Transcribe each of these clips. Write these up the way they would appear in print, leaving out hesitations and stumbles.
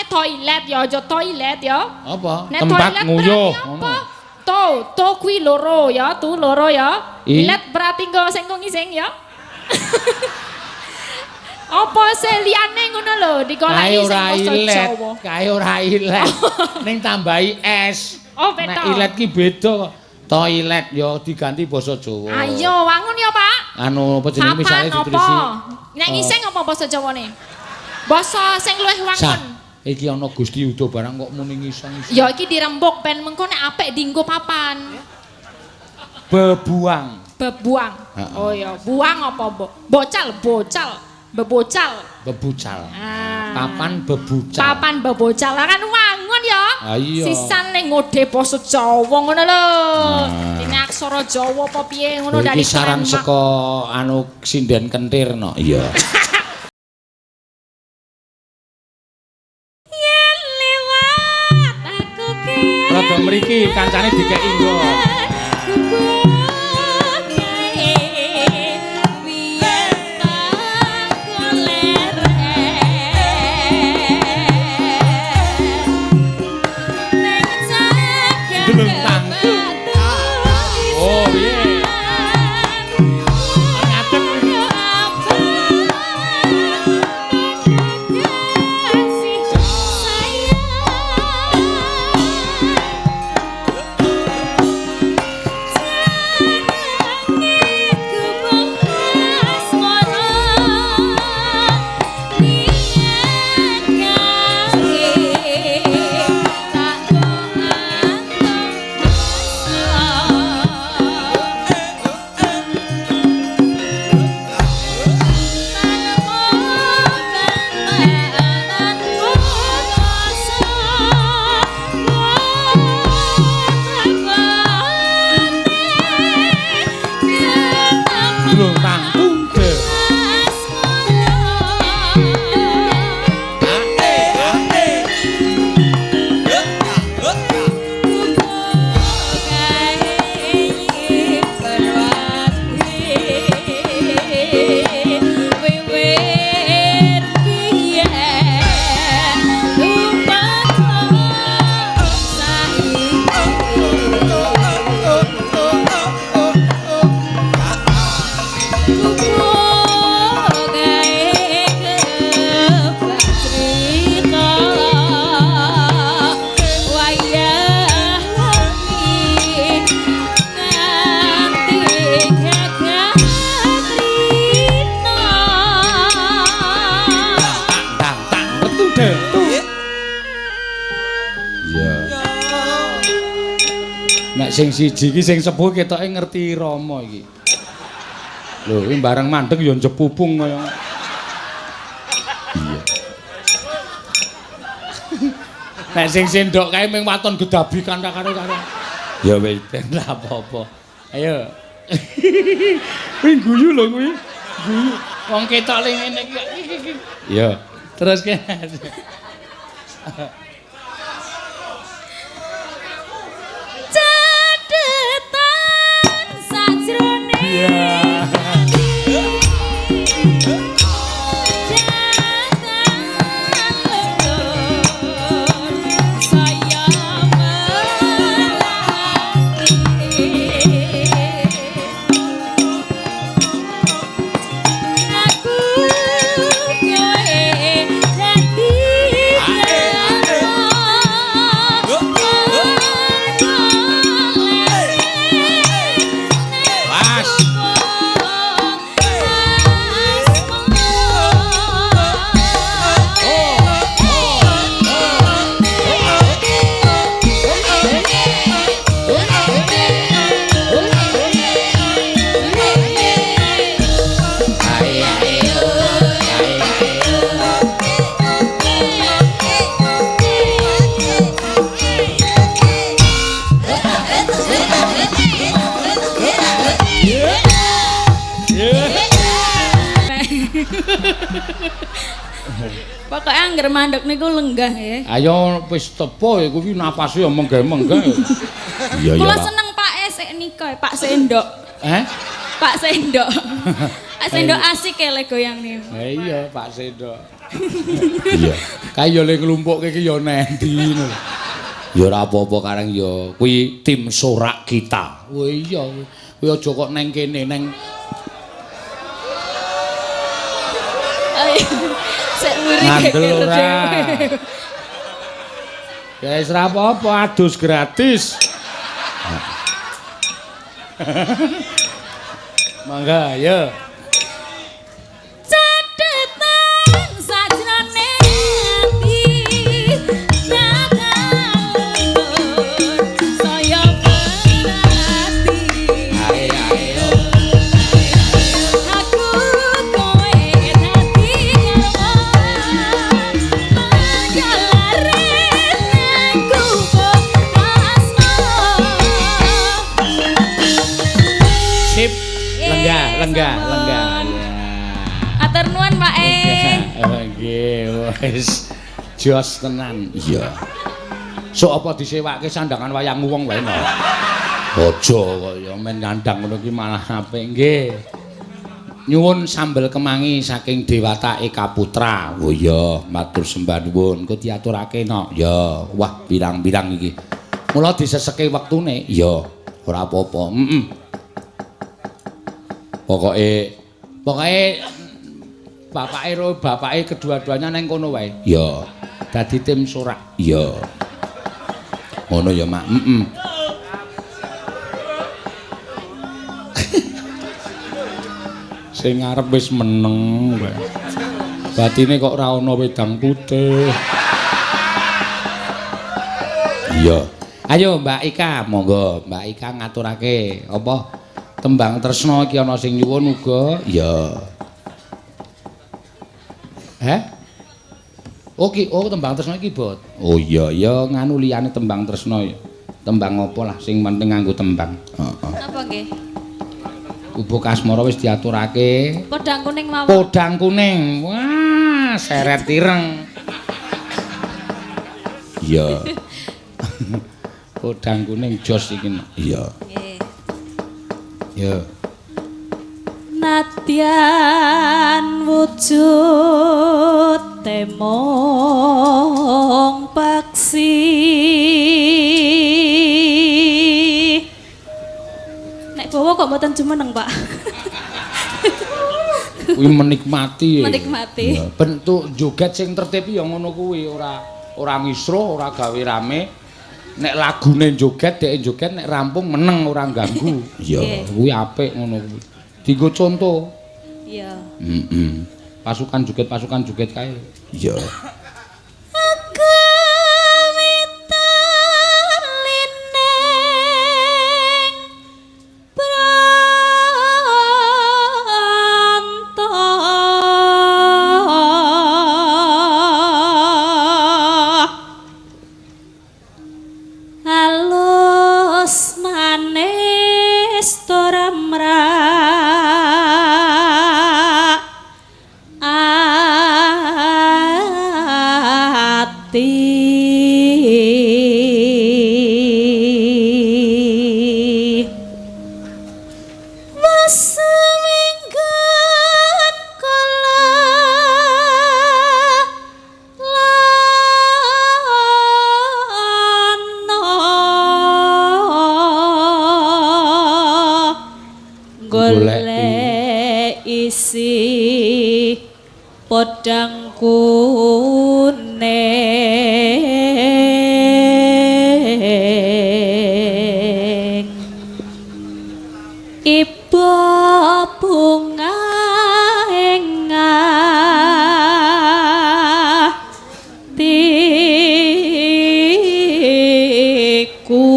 Tulisane toilet ya, aja toilet ya. Apa? Nek Tempat toilet nguyuh berarti ngono. apa? To, to kuwi loro ya, tu loro ya. I. Ilet berarti nggo sing ngising ya. Apa seliyane ngono lho, Kae digoleki sing ora basa ilet, Jawa. kae ora ilet. Ning tambahi es. Oh, beda. Nek ilet ki beda kok. Toilet ya diganti basa Jawa. Ayo wangun ya, Pak. Anu apa jenenge Papan misale apa? ditulisi. Nek Oh. ngising apa basa Jawane? Basa sing luwih Sah. wangun. Iki ana Gusti Yuda barang kok muni ngising-ngising. Ya iki dirembuk ben mengko nek apik dienggo papan. Bebuang. Bebuang. Heeh. Oh ya, buang apa bocal, bocal, bebocal. Bebucal. Ah. Papan bebucal. Papan bebocal. Lah kan wangun ya. Ah, iya. Sisan ning ngode basa Jawa ngono lho. Ah. Dene aksara Jawa apa piye ngono Lho, dari iki saran Sleman. saka anu sinden kentir no. Iya. Yen lewat aku ki Rada mriki kancane dikeki nggon. Oh, piye? Ngadeg kuwi. Durung tangtu. Tang tang metu tu. Iya. Nek sing siji iki sing sepuh ketoke ngerti irama iki. Lho, kuwi bareng mandeg ya njepupung kaya. Iya. Nek sing sendok kae ming waton gedabi kanca-karo karo. Ya wis ben lah apa-apa. Ayo. Kuwi guyu lho kuwi. Guyu. Wong ketok le ngene iki. Iya. Terus ke. Iya. Was. Pokoke angger mandek niku lenggah ya. Ayo wis tepo ya kuwi napase ya menggeh-menggeh. Iya Kula seneng Pak E sik nika, Pak Sendok. Eh? Pak Sendok. Pak Sendok asik ya le goyang niku. Lah iya Pak Sendok. Iya. Kae ya le nglumpukke iki ya nendi ngono. Ya ora apa-apa kareng ya kuwi tim sorak kita. Oh iya, kuwi aja kok neng kene neng sik mburi ngandel ora. Ya wis ora apa-apa, adus gratis. Mangga ya. Catetan sajrone ati nakaun saya perhati. Ae ae yo. Aku kowe dadi garwa majalare nang gubuk asmara. Sip. Lenggah, lenggah, lenggah. Atur nuwun Pak E. Nggih, wis jos tenan. Iya. Sok apa disewake sandangan wayang wong wae no. Aja kok ya men nyandang ngono ki malah apik nggih. Nyuwun sambel kemangi saking Dewata Eka Putra. Oh iya, matur sembah nuwun. Engko diaturake no. Ya, wah pirang-pirang iki. Mula diseseke wektune. Iya, ora apa-apa. Heeh. Pokoke bapake ro bapake kedua-duanya neng kono wae. Iya. Dadi tim sorak. Iya. Ngono ya, Mak. Heeh. Sing ngarep wis meneng wae. Batine kok ora ana wedang putih. Iya. Ayo Mbak Ika, monggo Mbak Ika ngaturake apa tembang tresna iki ana sing nyuwun uga. Iya. Heh? Oke, oh tembang tresna iki, Bot. Oh iya, ya nganu liyane tembang tresna ya. Tembang apa lah sing penting nganggo tembang. Heeh. Napa nggih? Gubuk Asmara wis diaturake. Podang kuning mawon. Podang kuning. Wah, seret ireng. Iya. Podang kuning jos iki. Iya. Nggih. Ya. Nadyan wujud temong paksi. Nek bawa kok mboten jumeneng, Pak. Kuwi menikmati. Menikmati. Ya, bentuk joget sing tertib ya ngono kuwi, ora ngisruh, ora gawe rame. Nek lagune joget, dhek joget, nek rampung meneng ora ganggu. Iya, kuwi apik ngono kuwi. Dienggo contoh. Iya. Heeh. Pasukan joget kae. Iya. Kawitan lining pranto halus manis tora mrak ati wasminggan kala lana golek isi podang kuning iba bunga ing atiku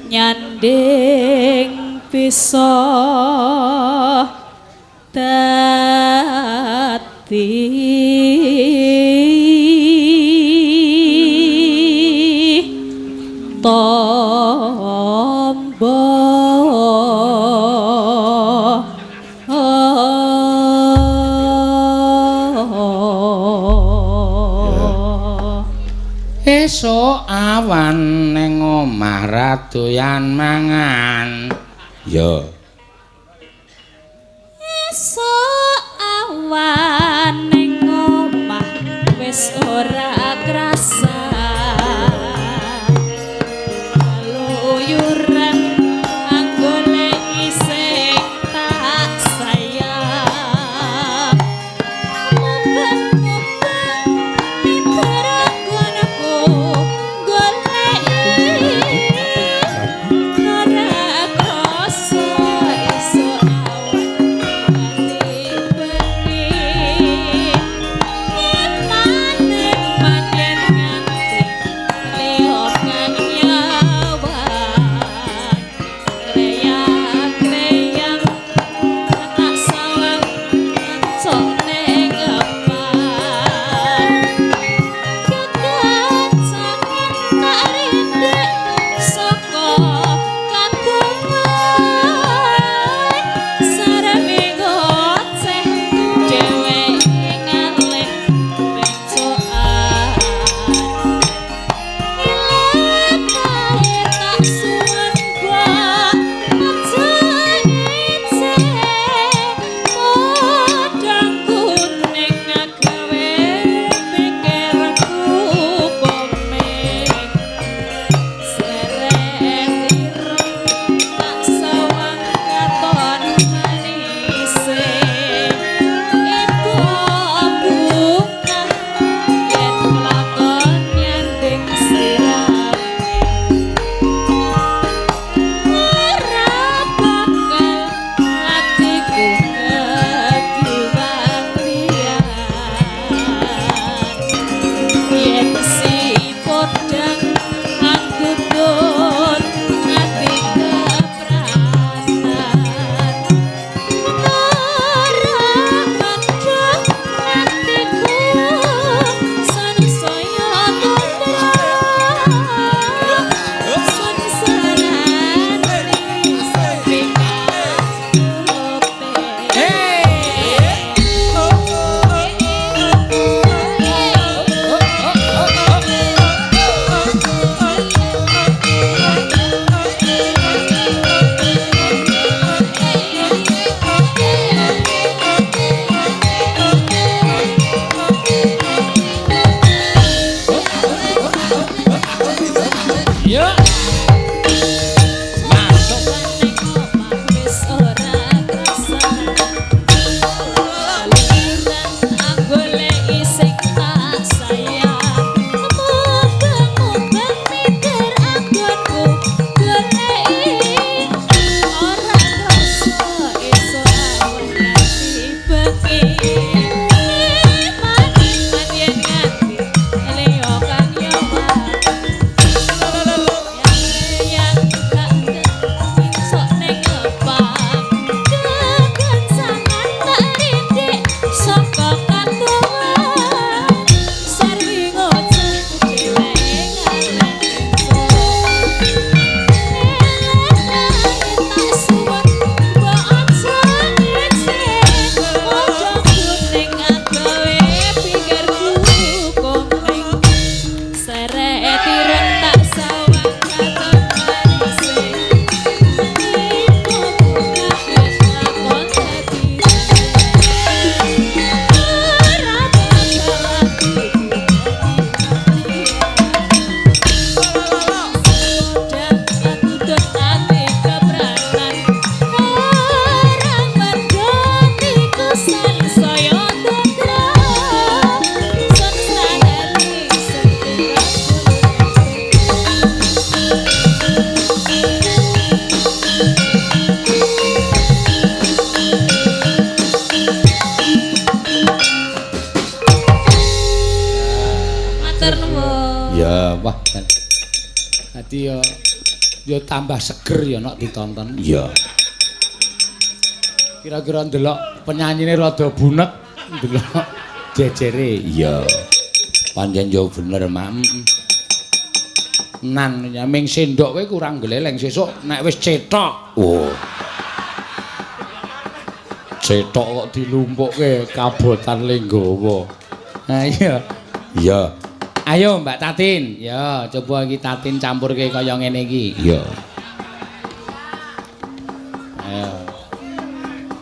nyanding bisa dadi tombo. Esuk awan ning omah ra doyan mangan. Ya. Esuk awan ning omah wis ora krasa. Keluyuran anggoleki sing tak sayang. Mubeng-mubeng miter anggonku goleki ora krasa esuk awan nganti bengi. Emane yen nganti liya kang nyawang. Kreyang-kreyang tak sawang kencok ning epang. Kekencangan tak rindik saka kadohan. Sareme ngoceh dheweke ngalih pencokan. Ilakae tak suwun mbok aja ngece. Podang kuning agawe pikirku komeng. Seret ireng tak sawang katon manise. Ibu bungah yen kelakon nyanding sirame. Ora bakal atiku kegiwang liyan. Yen si podang anggutur ati kepratan. Ora mandheng atiku sansaya tentrem. Sun sarani sepikan lupe. Ya. Masuk. Ning omah wis ora krasa. Keluyuran anggoleki sing tak sayang. Mubeng-mubeng miter anggonku goleki. Ora krasa esuk awan nganti bengi. Eman-eman yen nganti liya kang nyawang. Yang tak sok ning epang. Kekencangan tak rindik saka katungan. Sarwi ngoceh dheweke ngalih esuk. Elekae tak suwun mbok aja ngece. Podang kuning agawe pikirku komeng. Seret ireng tak sawang katon manise. Ibu bungah yen lakon dadi ora bakal atiku dadi Podang atutut ati kepranan. Orang merdatiku sansaya tentrem. Sun sanani sepikan. Matur nuwun. Ya, wah. Dadi ya ya tambah seger ya nek ditonton. Iya. Kira-kira ndelok penyanyine rada bunek, ndelok jejere. Iya. Pancen yo bener, Mak. Nan ya ming sendok kowe kurang gleleng sesuk nek wis cetok. Oh. Cetok kok dilumpukke kabotan lenggawa. Ha iya. Iya. Ayo Mbak Tatin. Ya, coba iki Tatin campurke kaya ngene iki. Iya. Ayo.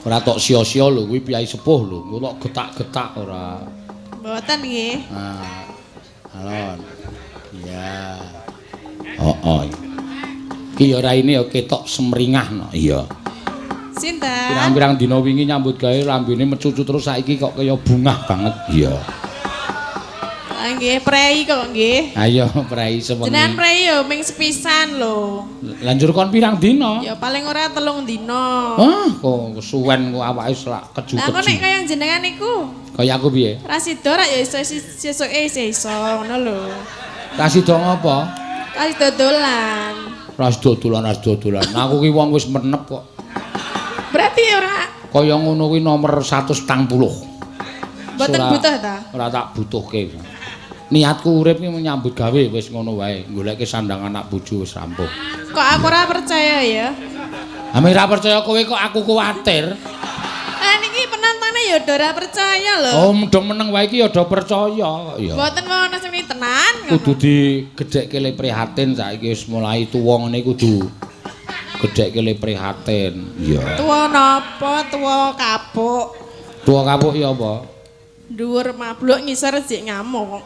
Ora tok sia-sia lho kuwi piyai sepuh lho. Engko tok getak-getak ora. Mboten nggih. Nah. Alon. Iya. Heeh. Ki ya raine ya ketok semringah no. Iya. Sinten? Pirang-pirang dina wingi nyambut gawe lambene mecucu terus saiki kok kaya bungah banget. Iya. Ah nggih, prei kok nggih. Ayo prei sewengi. Jenengan prei yo ming sepisan lho. Lanjur kon pirang dina? Ya paling ora 3 dina. Hah, kok kesuwen kok awake selak keju-keju. Lah kok nek kaya jenengan niku? Kaya aku piye? Ra sida rak ya iso sesuke iso ngono lho. Ra sida ngopo? Ra sida dolan. Ra sida dolan, ra sida dolan. Aku ki wong wis menep kok. Berarti ora kaya ngono kuwi nomor 140. Mboten butuh ta? Ora tak butuhke. Niatku urip ki nyambut gawe wis ngono wae, goleke sandang anak bojo wis rampung. Kok aku ora percaya ya? Ame ora percaya kowe kok aku kuwatir. Ah niki penantane ya do ora percaya lho. Oh, do meneng wae iki ya do percaya kok ya. Mboten ana sing tenan. Kudu digedhekke le prihatin saiki wis mulai tuwa ngene kudu gedhekke le prihatin. Iya. Tuwa napa? Tuwa kapuk. Tuwa kapuk ya apa? Dhuwur mabluk ngisor jek ngamuk.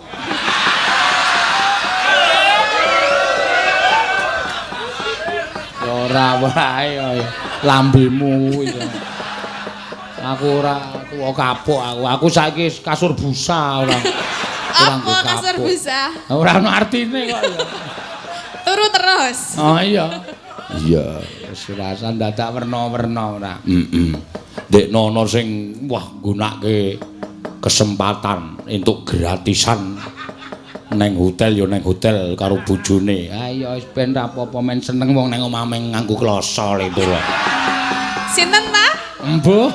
Ya ora wae ya. Lambemu kuwi. Aku ora tuwa kapuk aku. Aku saiki kasur busa ora. Apa kasur busa? Ora ono artine kok ya. Turu terus. Oh iya. Iya, wis ora dadak werna-werna ora. Heeh. Ndekno ana sing wah nggunake kesempatan entuk gratisan neng hotel ya neng hotel karo bojone. Ayo wis ben ra apa-apa men seneng wong neng omah meng nganggo kloso le turu. Sinten ta? Embuh.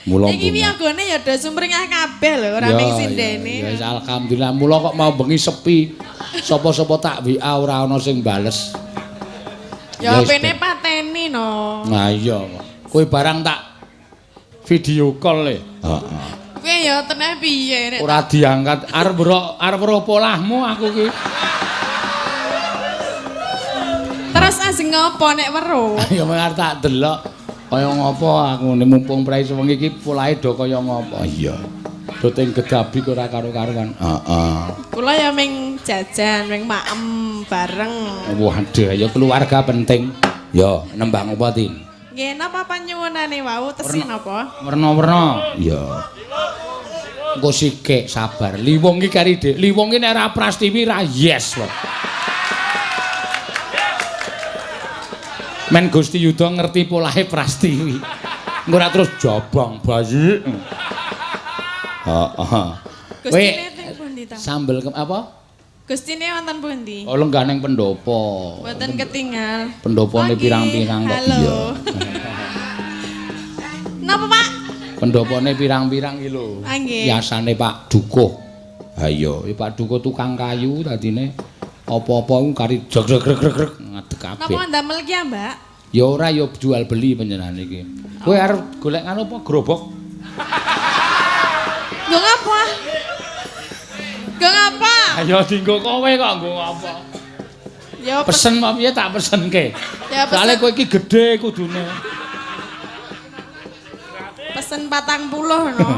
Mula iki wiyagone ya do sumringah kabeh lho, ora ming sindene. Ya wis alhamdulillah mula kok mau bengi sepi. Sapa-sapa tak WA ora ana sing bales. Ya pene pateni no. Nah iya. Kowe barang tak video call le. Heeh. Kowe ya teneh piye nek ora diangkat arep arep weruh polahmu aku ki. Terus ajeng ngopo nek weruh? Ya arep tak delok kaya ngopo aku mumpung prei sewengi iki polahe do kaya ngopo. Iya. Do teng gedabi ora karo-karuan. Heeh. Kula ya ming jajan, ming maem bareng. Waduh, ya keluarga penting. Ya, nembang apa, Tin? Nggih, napa panyuwunane wau tesih napa? Werna-werna. Iya. Engko sikik sabar. Liwung iki kari Dik. Liwung iki nek ora Prastiwi ra yes kok. Men Gusti Yuda ngerti polahe Prastiwi. Engko ora terus jabang bayi. Heeh. Gustine teng pundi ta? Sambel apa? Gustine wonten pundi? Oh, lenggah ning pendopo. Mboten ketinggal. Pendopone pirang-pirang kok. Iya. Napa, Pak? Pendopone pirang-pirang iki lho. Biasane Pak Dukuh. Ha iya, Pak Dukuh tukang kayu dadine apa-apa ku kari jreg-greg-greg ngadeg kabeh. Napa ndamel ki, Mbak? Ya ora ya jual beli panjenengan iki. Kowe arep golek nganu apa gerobok? Nggo ngapa? Nggo ngapa? Ayo dienggo kowe kok nggo ngapa? Ya pesen apa piye tak pesenke. Ya pesen. Soale kowe iki gedhe kudune. Pesen 40 no.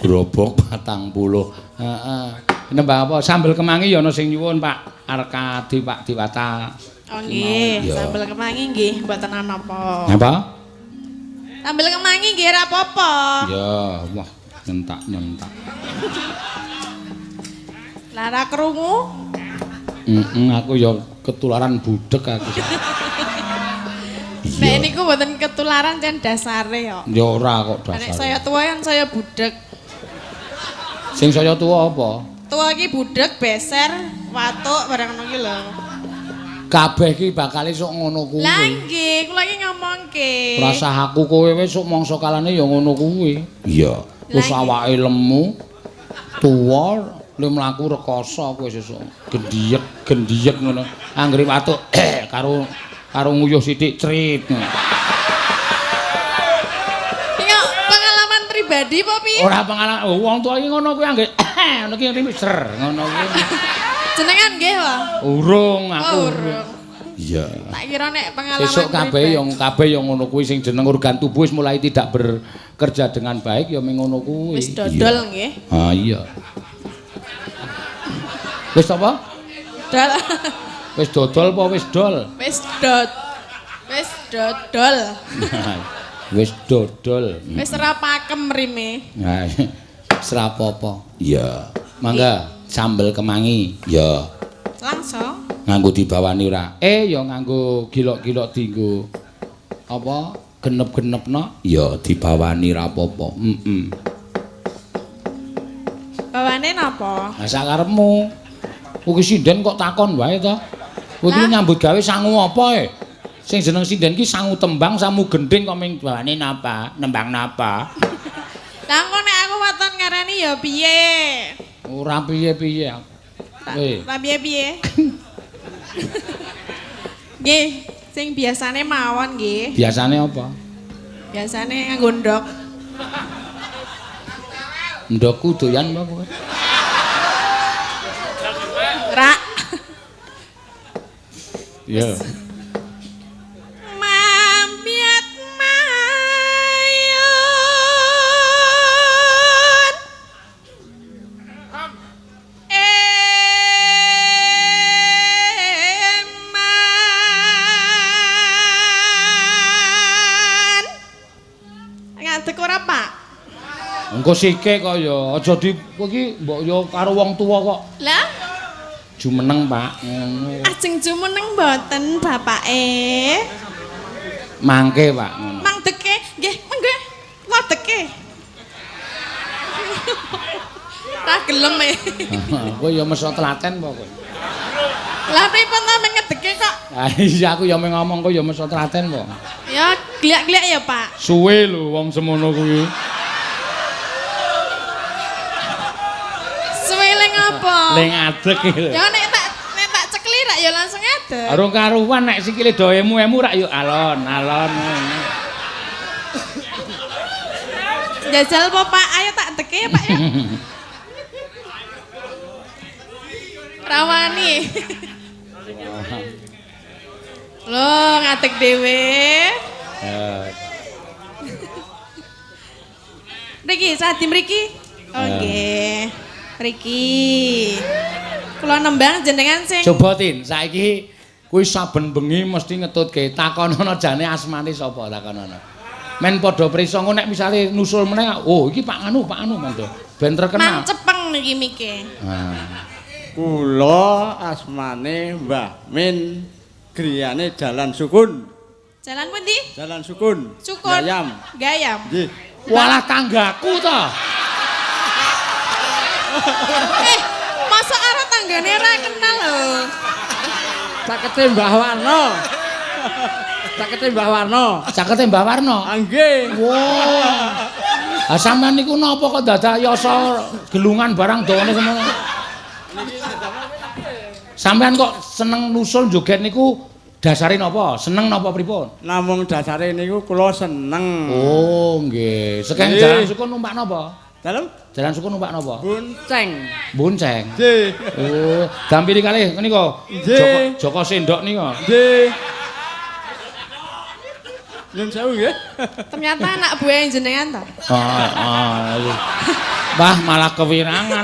Gerobok 40. Heeh. Nembang apa? Sambel kemangi ya ana sing nyuwun Pak Arkadi Pak Diwata. Oh nggih, sambel kemangi nggih mboten ana apa. Napa? Sambel kemangi nggih ora apa-apa. Ya, wah nyentak-nyentak. Lara krungu? Aku ya ketularan budhek aku. Nek niku mboten ketularan jan dasare kok. Ya ora kok dasare. Nek saya tuwa kan saya budhek. Sing saya tuwa apa? Tuwa iki budhek, beser, watuk barang ngono ki lho. Kabeh iki bakal sok ngono kuwi. Lah nggih, kula iki ngomongke. Rasah aku kowe wis sok mangsa kalane ya ngono kuwi. Iya. Wis awake lemu, tuwa, le mlaku rekoso kowe sesuk. Gendhiyek, gendhiyek ngono. Anggere watuk karo karo nguyuh sithik crit. Iki pengalaman pribadi apa piye? Ora pengalaman. Wong tuwa iki ngono kuwi anggere ngono ki ser ngono kuwi. Jenengan nggih, Pak? Urung aku. Oh, urung. Iya. Tak kira nek pengalaman Sesuk kabeh yang kabeh yang ngono kuwi sing jeneng organ tubuh wis mulai tidak bekerja dengan baik ya ming ngono kuwi. Wis dodol nggih. Ah iya. Wis apa? Dol. Wis dodol apa wis dol? Wis dod. Wis dodol. Wis dodol. Wis ora pakem rime. Nah, wis ora apa-apa. Iya. Mangga sambel kemangi. Iya. Langsung nganggo dibawani ora? Ya nganggo gilok-gilok dienggo apa? Genep-genepno? Ya dibawani ra apa-apa. Heeh. Bawane napa? Lah sakarepmu. Kuwi sinden kok takon wae to. Kowe iki nyambut gawe sangu apa e? Sing jeneng sinden ki sangu tembang, sangu gendhing kok ming bawane napa? Nembang napa? Lah engko nek aku waton ngarani ya piye? Ora piye-piye. Kowe. Lah piye-piye? Nggih, sing biasane mawon nggih. Biasane apa? Biasane nganggo ndok. Ndokku doyan apa kowe? Rak. Iya. Mambiat mayun eman. Ngadeg ora, Pak? Engko sike kok ya, aja di kowe iki mbok ya karo wong tuwa kok. Lah, jumeneng, Pak. Ngono. Ajeng jumeneng mboten bapake? Mangke, Pak, ngono. Mangdeke, nggih, mangke. Ladeke. Ra gelem e. Kowe ya meso telaten apa kowe? Lah pripun ta meng ngedeke kok? Ah iya aku ya meng ngomong kowe ya meso telaten apa? Ya gliak-gliak ya, Pak. Suwe lho wong semono kuwi. Suwe ling apa? Ling adeg iki lho. Ya nek tak cekli rak ya langsung adeg. Arung karuan nek sikile do emu-emu rak ya alon-alon ngono. Jajal apa, Pak? Ayo tak deke ya, Pak ya. Rawani. Lho, ngadeg dhewe. Mriki, sadi mriki. Oh nggih. Mriki. Kula nembang jenengan sing coba Tin, saiki kuwi saben bengi mesti ngetutke takonono jane asmane sapa takonono. Men padha prisa engko nek misale nusul meneh, oh iki Pak Anu, Pak Anu men to. Ben terkenal. Mancepeng niki mike. Nah. Kula asmane Mbah Min, griyane Jalan Sukun. Jalan pundi? Jalan Sukun. Sukun. Gayam. Gayam. Nggih. Walah tanggaku to. Masa arep tanggane ora kenal lho. Cakete Mbah Warno. Cakete Mbah Warno. Cakete Mbah Warno. Ah nggih. Wah. Ah sampean niku napa kok dadak yasa gelungan barang dawane semono? Sampean kok seneng nusul joget niku dasare napa? Seneng napa pripun? Namung dasare niku kula seneng. Oh nggih. Sekeng Jalan Sukun numpak napa? Dalem? Jalan Sukun numpak napa? Bonceng. Bonceng. Nggih. Oh, dampiri kalih nika. Joko Joko Sendok nika. Nggih. Nyun sewu nggih. Ternyata anak buah jenengan to. Ah, ah. Wah, malah kewirangan.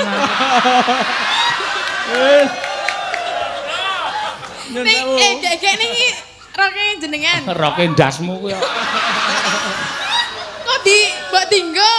Ning gek-gek niki roke jenengan. Roke ndasmu kuwi. Kok di mbok dinggo?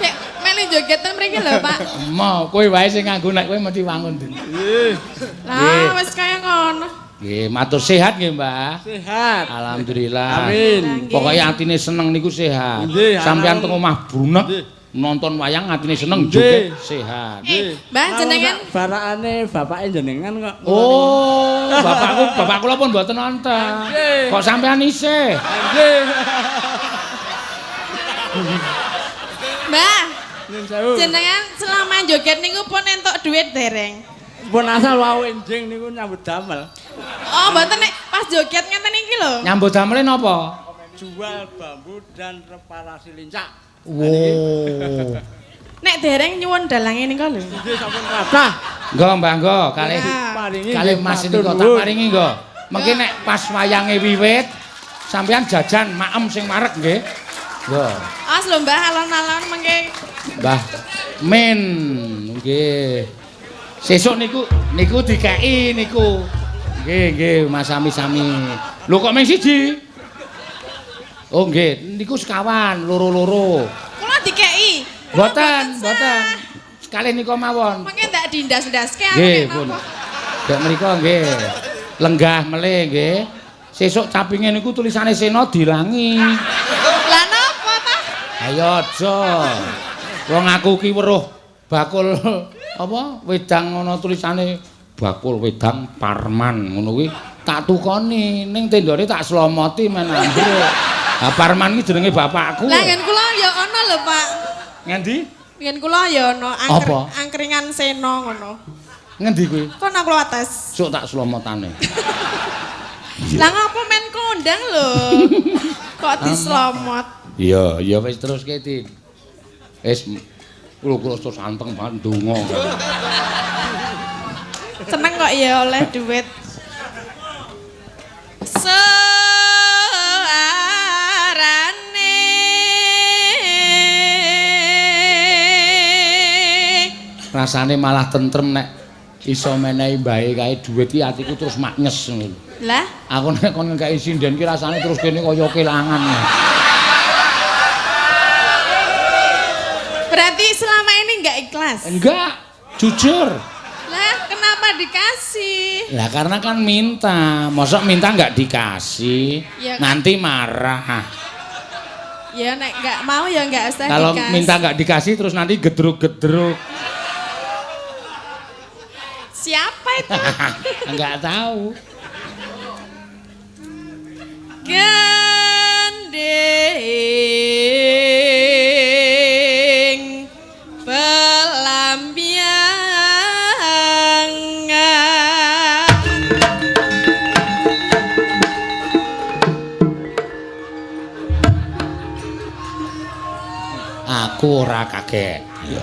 Gek melu jogetan mriki lho, Pak. Mo, kowe wae sing nganggo nek kowe mesti wangun. Nggih. Lah wis kaya ngono. Nggih, matur sehat nggih, Mbah. Sehat. Alhamdulillah. Amin. Pokoke atine seneng niku sehat. Sampeyan teng omah brunek nonton wayang atine seneng joget sehat. Mbah jenengan barakane bapake jenengan kok. Oh, bapakku bapak kula pun mboten nonton. Kok sampean isih? Nggih. Mbah, jenengan selama joget niku pun entuk duit dereng? Pun asal wau enjing niku nyambut damel. Oh, mboten nek pas joget ngeten iki lho. Nyambut damele napa? Jual bambu dan reparasi lincak. Wow. Nek dereng nyuwun dalange nika lho. Nggih sampun kathah. Nggo, Mbah, nggo, kalih kalih Mas niku tak paringi nggo. Mengki nek pas wayange wiwit sampean jajan maem sing wareg nggih. Ya. Awas lho Mbah, alon-alon mengke. Mbah Min nggih. Sesuk niku niku dikeki niku. Nggih, nggih, Mas sami-sami. Lho kok mung siji? Oh nggih, niku sekawan, loro-loro. Kula dikeki. Mboten, mboten. Sekali niku mawon. Mengke ndak dindas-ndaske aku Nggih, nek pun. napa. Dek mriku nggih. Lenggah melih nggih. Sesuk capinge niku tulisane Sena dilangi. Lah napa ta? Ayo aja. Wong aku ki weruh bakul apa wedang ana tulisane bakul wedang Parman ngono kuwi tak tukoni ning tendone tak slomoti men ambruk. Ha Parman ki jenenge bapakku. Lah nggen kula ya ana lho, Pak. Ngendi? Nggen kula ya ana Apa? angkringan Sena ngono. Ngendi kuwi? Kok nang kula atas. Sok tak slomotane. Lah ngapa men kondang lho? Kok dislomot? Iya, iya wis teruske, Din. Wis kula kula terus anteng banget ndonga. Seneng kok ya oleh duit. Suarane Rasane malah tentrem nek iso menehi mbahe kae dhuwit iki atiku terus maknyes ngono. Lah, Aku nek kon ngekeki sinden ki rasane terus kene kaya kelangan. berarti selama ini nggak ikhlas? Enggak, jujur. Lah, kenapa dikasih? Lah karena kan minta, mosok minta enggak dikasih, Ya kan? nanti marah. Ya nek nggak mau ya nggak usah Kalau dikasih. minta enggak dikasih terus nanti gedruk-gedruk. Siapa itu? Enggak tahu. Gending pelambiangan. Aku ora kaget. Iya.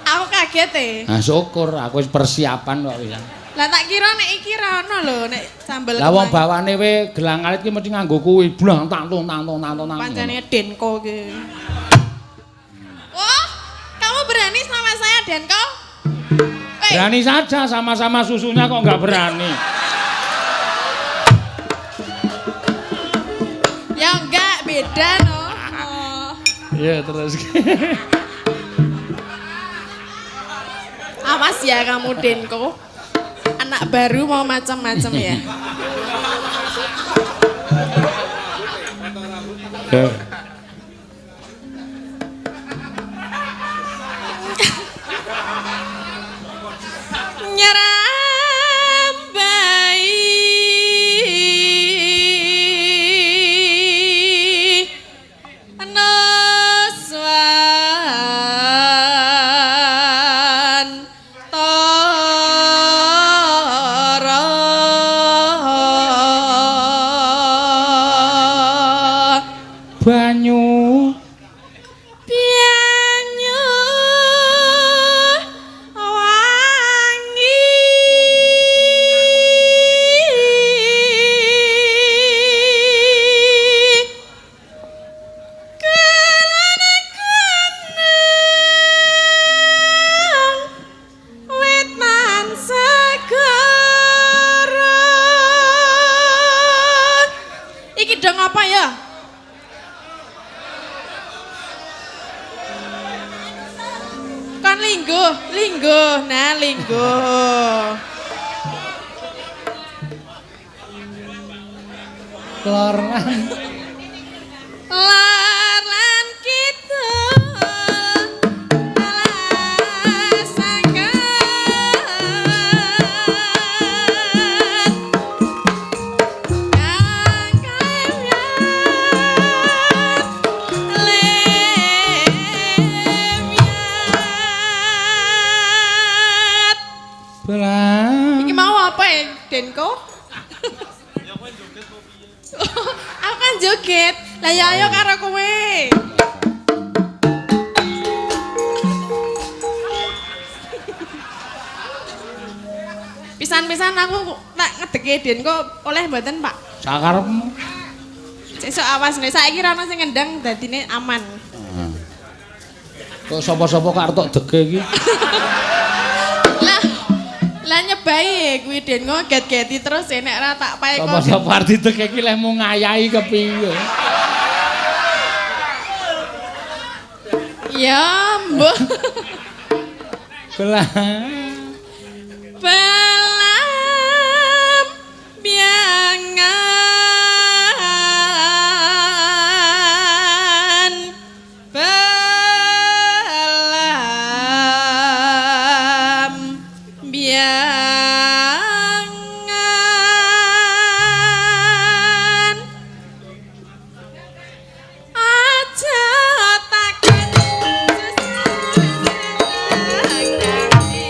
Aku kaget e. Nah, syukur aku wis persiapan kok wis. Lah tak kira nek iki ra ono lho nek sambel. Lah wong kemangi. bawane we gelang alit ki mesti nganggo kuwi. Blang tang tung tang tung tang tung tang. Pancene Denko ki. Wah, kamu berani sama saya Denko? Weh, Berani saja sama-sama susunya kok nggak berani. Ya enggak, beda no. Oh. Iya terus. Awas ya kamu Denko. Anak baru mau macam-macam ya. Nyerambai Nuswan Tara Banyu Banyu wangi Kelana gunung wit man segara. Iki dong apa ya? Kon lingguh, lingguh, nah lingguh. lor lan Lar lan kidul alas angkat kang kayat lemyat. belang. Iki mau apa ya, Denko? Aku kan joget. Lah ya ayo karo kowe. Pisan-pisan aku tak deke Den kok oleh mboten, Pak? Sakarepmu. Sesuk awas nek saiki ra ono sing ngendang dadine aman. Kok sapa-sapa kok arep tok deke iki? Lah lah nyebai kuwi Den kok get-geti terus e, nek ora tak pae kok. Sapa-sapa arep dideke iki leh mung ngayahi kepiye? Ya, mbuh. Belah. Belam biangan belam biangan aja takon susah kang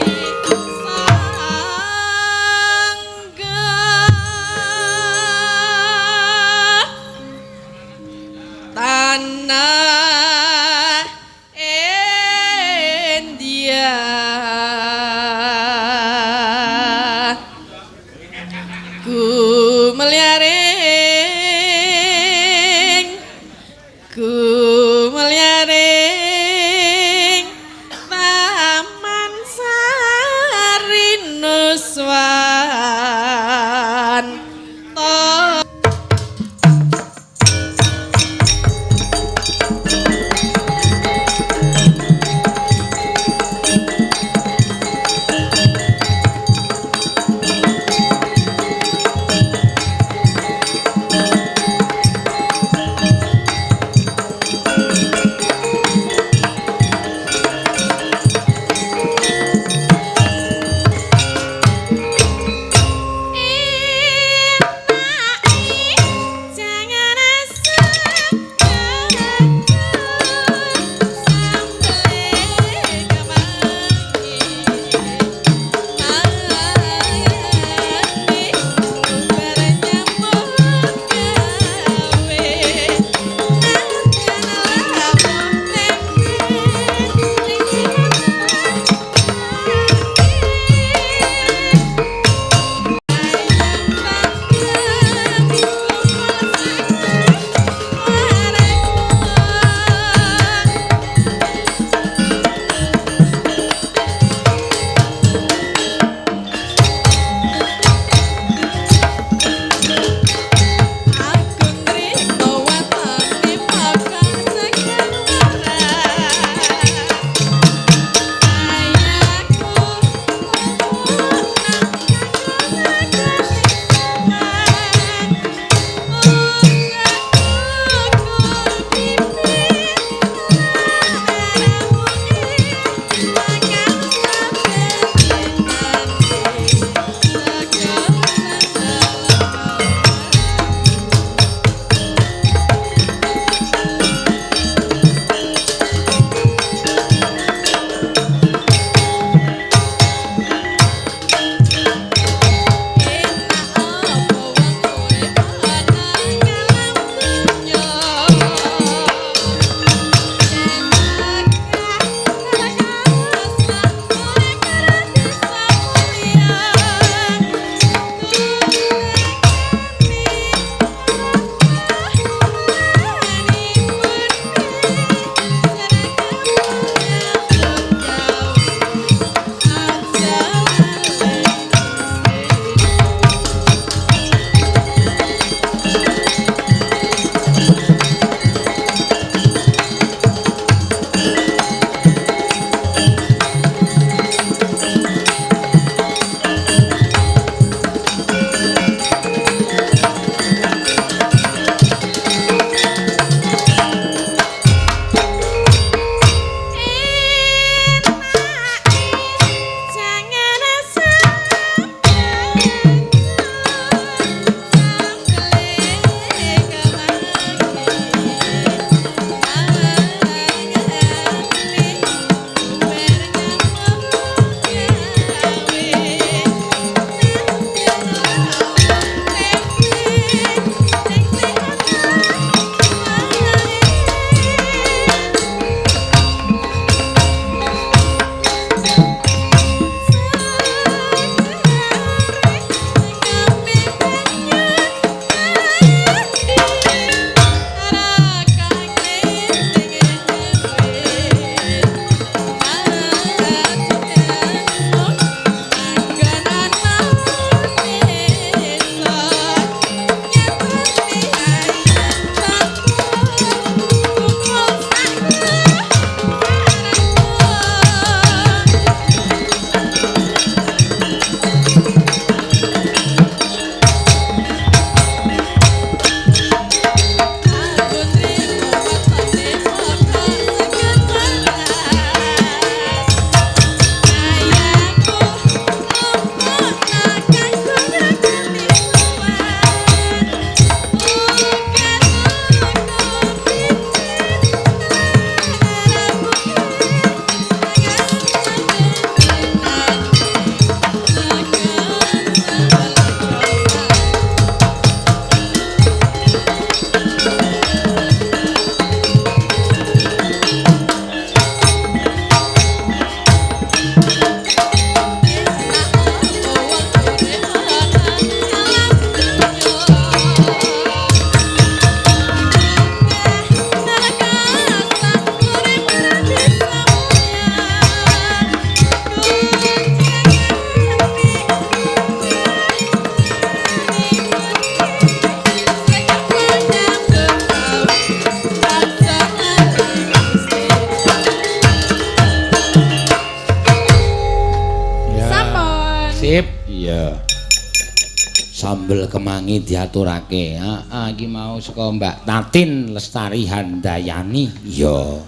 Sambel kemangi diaturake. Heeh, iki mau saka Mbak Tatin Lestari Handayani. Iya.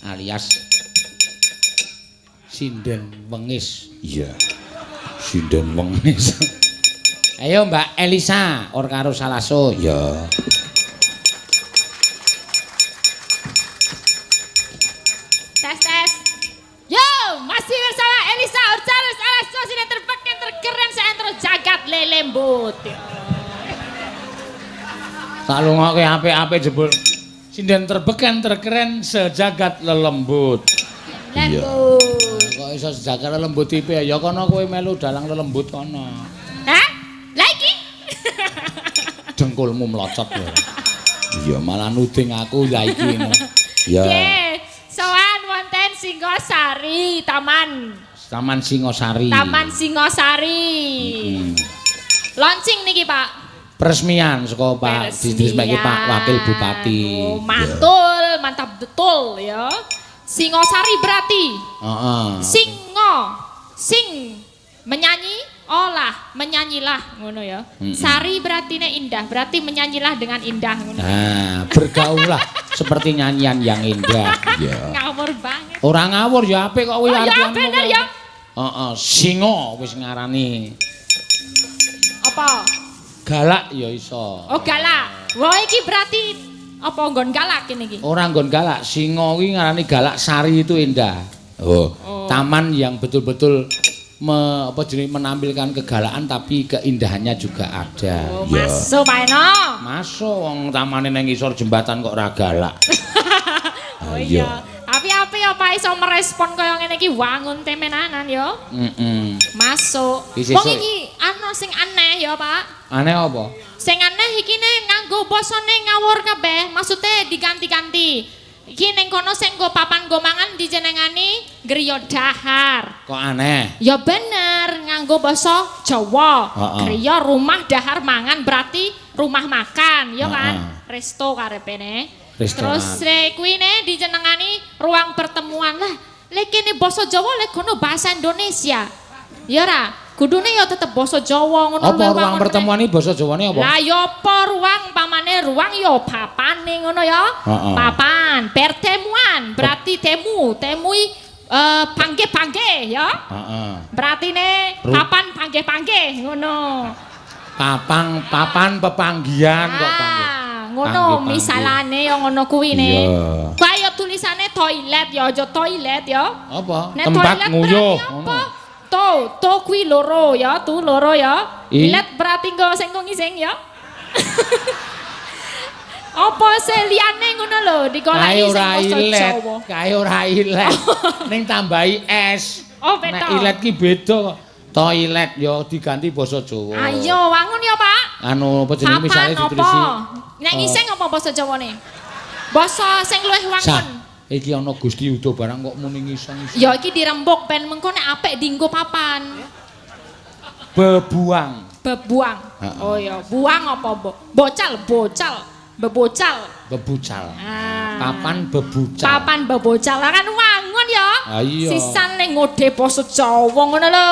Alias Sinden Wengis. Iya. Sinden Wengis. Ayo Mbak Elisa or karo Salaso. Iya. Tes tes. Yo, masih bersama Elisa Orcarus Alaso sini terpakai terkeren seantero jagat lelembut. Tak lungokke apik-apik jebul. Sinden terbeken terkeren sejagat lelembut. Lembut. Kok iso sejagat lelembut tipe ya kono kowe melu dalang lelembut kono. Hah? Lah iki? Dengkulmu mlocot ya. Iya malah nuding aku lah iki. Ya. Nggih, sowan wonten Singosari, Taman. Taman Singosari. Taman Singosari. Launching niki, Pak. Peresmian saka Pak diresmike Pak Wakil Bupati. Oh, mantul, mantap betul ya. Singosari berarti. Heeh. Singo, sing menyanyi, olah, menyanyilah ngono ya. Sari berarti ne indah, berarti menyanyilah dengan indah ngono. Nah, bergaulah seperti nyanyian yang indah. Ya. Ngawur banget. Ora ngawur ya apik kok kuwi Oh, ya bener ya. Heeh, singo wis ngarani. Apa? Galak ya iso. Oh, galak. Wah, iki berarti apa nggon galak kene iki? Ora nggon galak, singo kuwi ngarani galak sari itu indah. Oh, taman yang betul-betul menampilkan kegalakan tapi keindahannya juga ada. Oh, masuk Pak Eno. Masuk wong tamane nang ngisor jembatan kok ora galak. Oh iya. Tapi apa ya Pak iso merespon kaya ngene iki wangun temenanan ya. Heeh. Masuk. Wong iki ana sing aneh ya Pak. Aneh apa? Sing aneh iki ne nganggo basane ngawur kabeh, maksude diganti-ganti. Iki ning kono sing nggo papan nggo mangan dijenengani griya dahar. Kok aneh? Ya bener, nganggo basa Jawa. Griya rumah dahar mangan berarti rumah makan, ya kan? Resto karepene. Terus kuwi ne dijenengani ruang pertemuan lah. Lek kene basa Jawa lek kono bahasa Indonesia. Ya ora? Kudune ya tetep basa Jawa ngono. Apa ruang pertemuan iki basa Jawane apa? Lah ya apa ruang pamane ruang ya papane ngono ya. Papan, pertemuan berarti temu, temui panggih-panggih ya. Heeh. Berarti ne papan panggih-panggih ngono. Papang, papan pepanggihan kok panggih. Ngono misalane ya ngono kuwi ne. Kaya tulisane toilet ya aja toilet ya. Apa? Tempat nguyuh ngono. To, to kuwi loro ya, tu loro ya. Let berarti nggo sing ngising ya. Apa seliyane ngono lho, digoleki sing basa Jawa. Kae ora ilet. Ning tambahi es. Oh, beda. Nek ilet ki beda kok. Toilet ya diganti basa Jawa. Ayo wangun ya, Pak. Anu apa jenenge misale ditulisi. Nek ngising apa basa Jawane? Basa sing luwih wangun. Iki ana Gusti Yuda barang kok muni ngising-ngising. Ya iki dirembuk ben mengko nek apik dienggo papan. Bebuang. Bebuang. Oh ya, buang apa bocal, bocal, bebocal. Bebucal. Papan bebucal. Papan bebocal. Lah kan wangun ya. Iya. Sisan ning ngode basa Jawa ngono lho.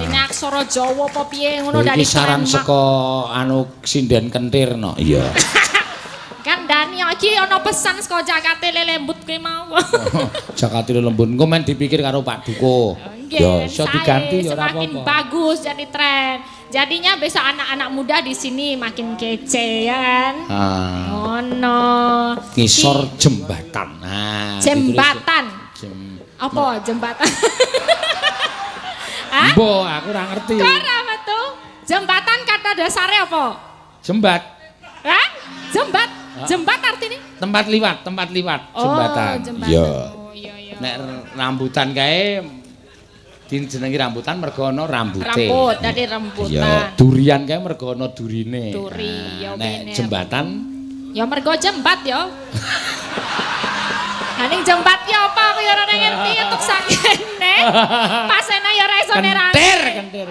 Dene aksara Jawa apa piye ngono dari saran saka anu sinden kentir no. Iya. Kandhani iki ana pesan saka Jakate Lelembut kuwi mau. Jakate Lelembut engko men dipikir karo Pak Duko. Ya iso diganti ya ora apa-apa. Semakin bagus jadi tren. Jadinya besok anak-anak muda di sini makin kece ya kan. Ngono. Ngisor jembatan. Nah, jembatan. Apa jembatan? Hah? Mbok, aku ora ngerti. Kok ora metu? Jembatan kata dasarnya apa? Jembat. Hah? Jembat. Jembat artinya? Tempat liwat, jembatan. Oh, jembatan. Iya. Oh, iya, iya. Nek rambutan kae dijenengi rambutan mergo ana rambute. Rambut, dari rambutan. Iya, durian kae mergo ana durine. Duri, ya nek jembatan ya mergo jembat ya. Lah ning jembat ya apa aku ya ora ngerti entuk sakene. Pasene ya ora iso nerangke. Kentir, kentir.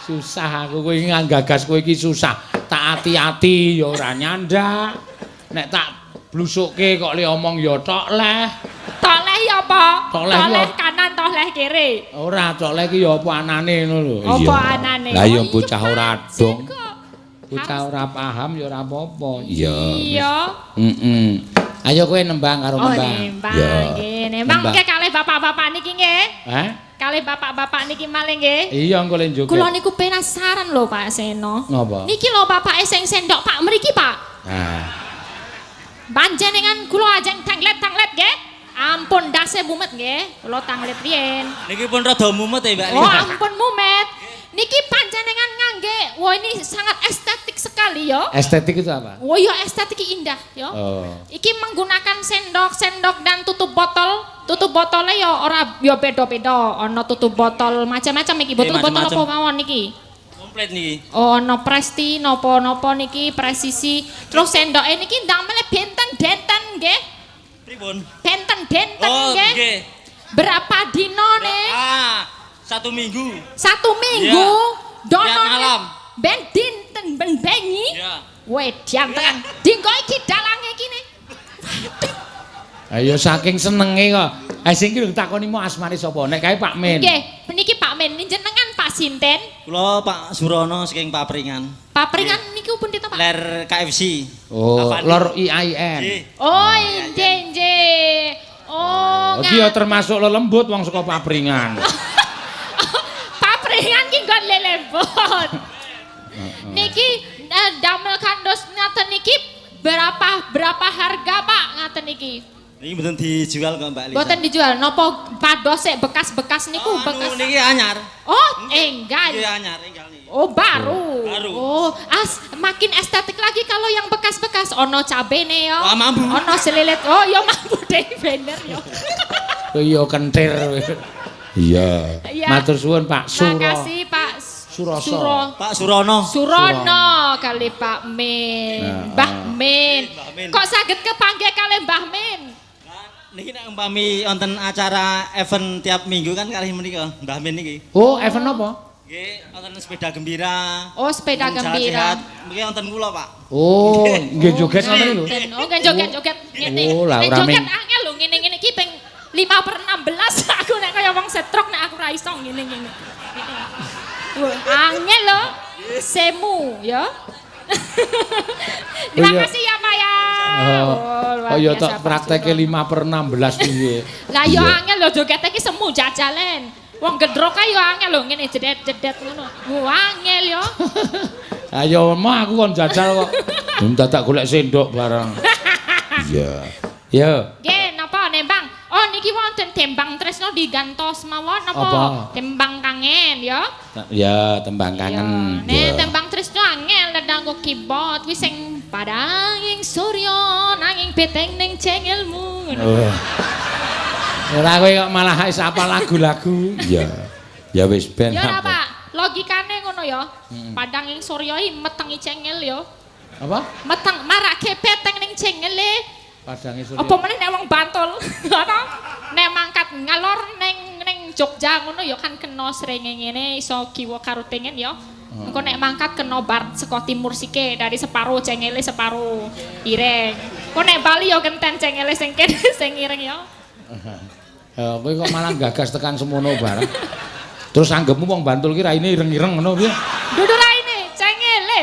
Susah aku kowe nggagas kowe iki susah. Tak ati-ati ya ora nyandak. Nek tak blusukke kok le omong ya tok leh. Tok leh ya apa? Tok leh kanan to toleh kere. Ora toleh iki ya apa anane ngono lho. Apa anane? Lah ya bocah ora dong. Bocah ora paham ya ora apa-apa. Iya. Iya. Heeh. Ayo kowe nembang karo nembang. Oh, nembang nggih. Nembang mengke kalih bapak-bapak niki nggih. Hah? Kalih bapak-bapak niki malih nggih. Iya engko le njoget. Kula niku penasaran lho Pak Seno. Napa? Niki lho bapake sing sendok Pak mriki Pak. Nah. Panjenengan kula ajeng tanglet-tanglet nggih. Ampun ndase mumet nggih. Kula tanglet riyen. Niki pun rada mumet ya Mbak. Oh ampun mumet. Niki panjenengan ngangge, wah ini sangat estetik sekali ya. Estetik itu apa? Wah ya estetik indah ya. Oh. Iki menggunakan sendok-sendok dan tutup botol. Tutup botolnya ya ora ya beda-beda. Ana tutup botol macam-macam iki. Tutup botol apa mawon niki? Komplit niki. Oh, ana Presti napa-napa niki presisi. Terus sendoke niki ndamele benten-denten nggih. Pripun? Benten-denten nggih. Nggih. Berapa dino nih? Ah. 1 minggu. 1 minggu. Yeah. Dono malam. Ben dinten ben bengi. Iya. Wedian tenan. Dinggo iki dalange iki ne. Ayo saking senenge kok. Eh sing iki takoni mau asmane sapa? Nek kae Pak Min. Nggih, niki Pak Min jenengan Pak sinten? Kula Pak Surono saking Papringan. Papringan niku pundi to Pak? Ler KFC. Oh, lor IAIN. Oh, nggih nggih. Oh, iki ya termasuk lelembut wong saka Papringan. Papringan ki nggon lelembut. Niki damel kandos ngaten niki berapa harga Pak ngaten niki? Niki mboten dijual kok Mbak Lisa. Mboten dijual. Napa padose bekas-bekas niku oh, bekas. Niki anyar. Oh, enggal. Nggih anyar enggal niki. Oh, baru. Baru. Oh, makin estetik lagi kalau yang bekas-bekas ono cabene ya. Wah, mambu. Ono selilit. Oh, ya mambu deh bener ya. Iya kentir. Iya. Matur suwun Pak Suro. Makasih Pak Suroso. Pak Surono. Surono kali Pak Min. Nah, Mbah Min. Kok saged kepanggih kali Mbah Min? Niki nek umpami wonten acara event tiap minggu kan kalih menika Mbah Min niki. Oh, event apa? Nggih, wonten sepeda gembira. Oh, sepeda gembira. Mungkin wonten kula, Pak. Oh, nggih joget ngoten lho. Oh, nggih joget-joget ngene. Oh, lah ora joget angel lho ngene-ngene iki ping 5/16 aku nek kaya wong setruk nek aku ra iso ngene-ngene. Angel lho, semu ya. Terima kasih ya Pak ya. Oh, ya tok prakteke 5/16 piye. Lah ya angel lho jogete iki semu jajalen. Wong gendrok kae ya angel lho ngene jedet-jedet ngono. Wah angel ya. Ayo mah aku kon jajal kok. Dadak golek sendok barang. Iya. Ya. Nggih, napa nembang? Oh niki wonten tembang tresno digantos mawon napa? Tembang kangen ya. Ya, tembang kangen. Nek tembang tresno angel nedanggo keyboard kuwi sing padanging surya nanging beteng ning cengelmu. Ora kowe kok malah wis apal lagu-lagu. Iya. Ya wis ben. Ya ora Pak, logikane ngono ya. Padanging surya iki metengi cengel ya. Apa? Meteng marake beteng ning cengele. Padange surya. Apa meneh nek wong Bantul, ngono. Nek mangkat ngalor ning Jogja ngono ya kan kena srengenge ngene iso kiwa karo tengen ya. Engko nek mangkat kena bar saka timur sike dari separo cengele separo ireng. Engko nek Bali ya kenten cengele sing kene sing ireng ya. Kowe kok malah gagas tekan semono bareng. Terus anggepmu wong Bantul ki raine ireng-ireng ngono piye? Dudu raine, cengele.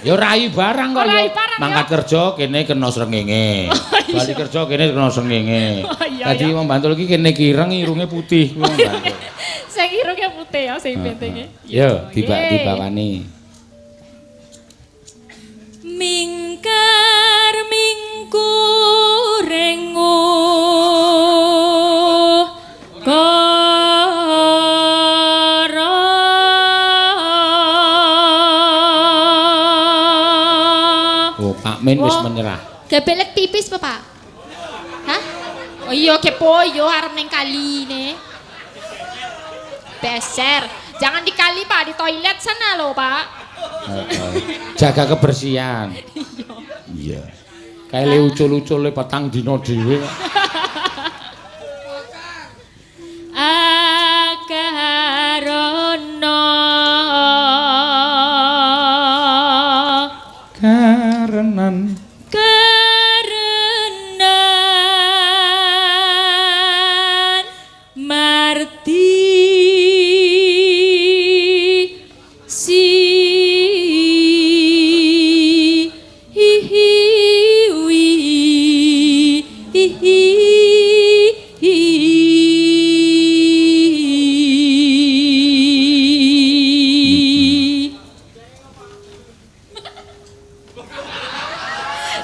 Ya rai barang kok ya. Mangkat kerja kene kena srengenge. Bali kerja kene kena srengenge. Dadi wong Bantul iki kene kireng irunge putih wong Bantul. Sing irunge putih ya sing pentenge. Yo dibawani. Mingkar mingkurengu Pak Min wis menyerah. Kebelet pipis apa, Pak? Hah? Oh iya kepo yo arep ning kali ne. Beser. Jangan di kali, Pak, di toilet sana loh, Pak. Jaga kebersihan. Iya. Kae le ucul-ucule petang dina dhewe kok. Akarono karenan karenan marta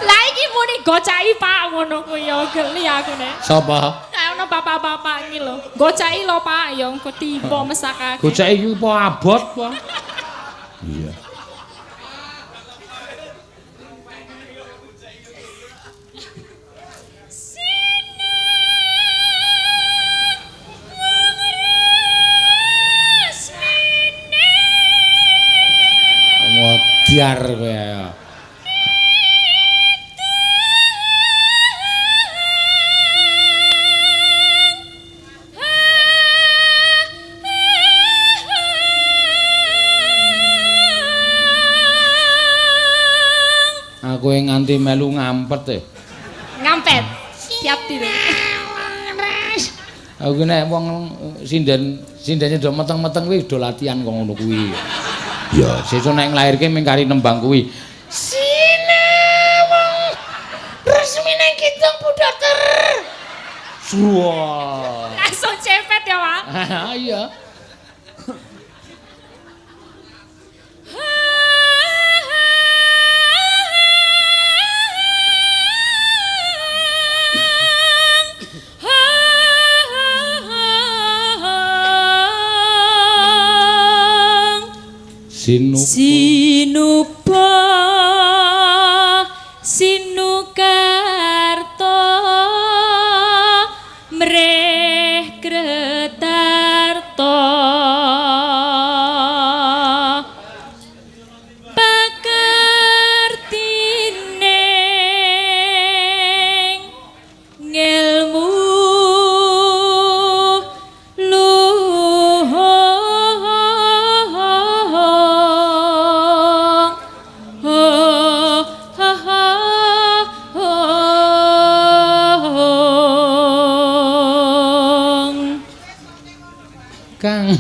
Lah iki muni gocaki Pak ngono kuwi ya geli aku nek. Sapa? Kayak ono bapak-bapak iki lho. Gocaki lho Pak ya engko tiba mesakake. Goceki iki apa abot apa? Iya. Modiar kowe ya. Aku nganti melu ngampet e. Ngampet. Siap diri. Aku nek wong sinden sindene do meteng-meteng kuwi do latihan kok ngono kuwi. Ya, sesuk nek nglairke mung kari nembang kuwi. Sinawang resmine kidung budhater. Wah. Langsung cepet ya, Pak. Iya. Sinupa Sinupa Sinukarta mreh kretarta pakartining ngelmu luhung Kang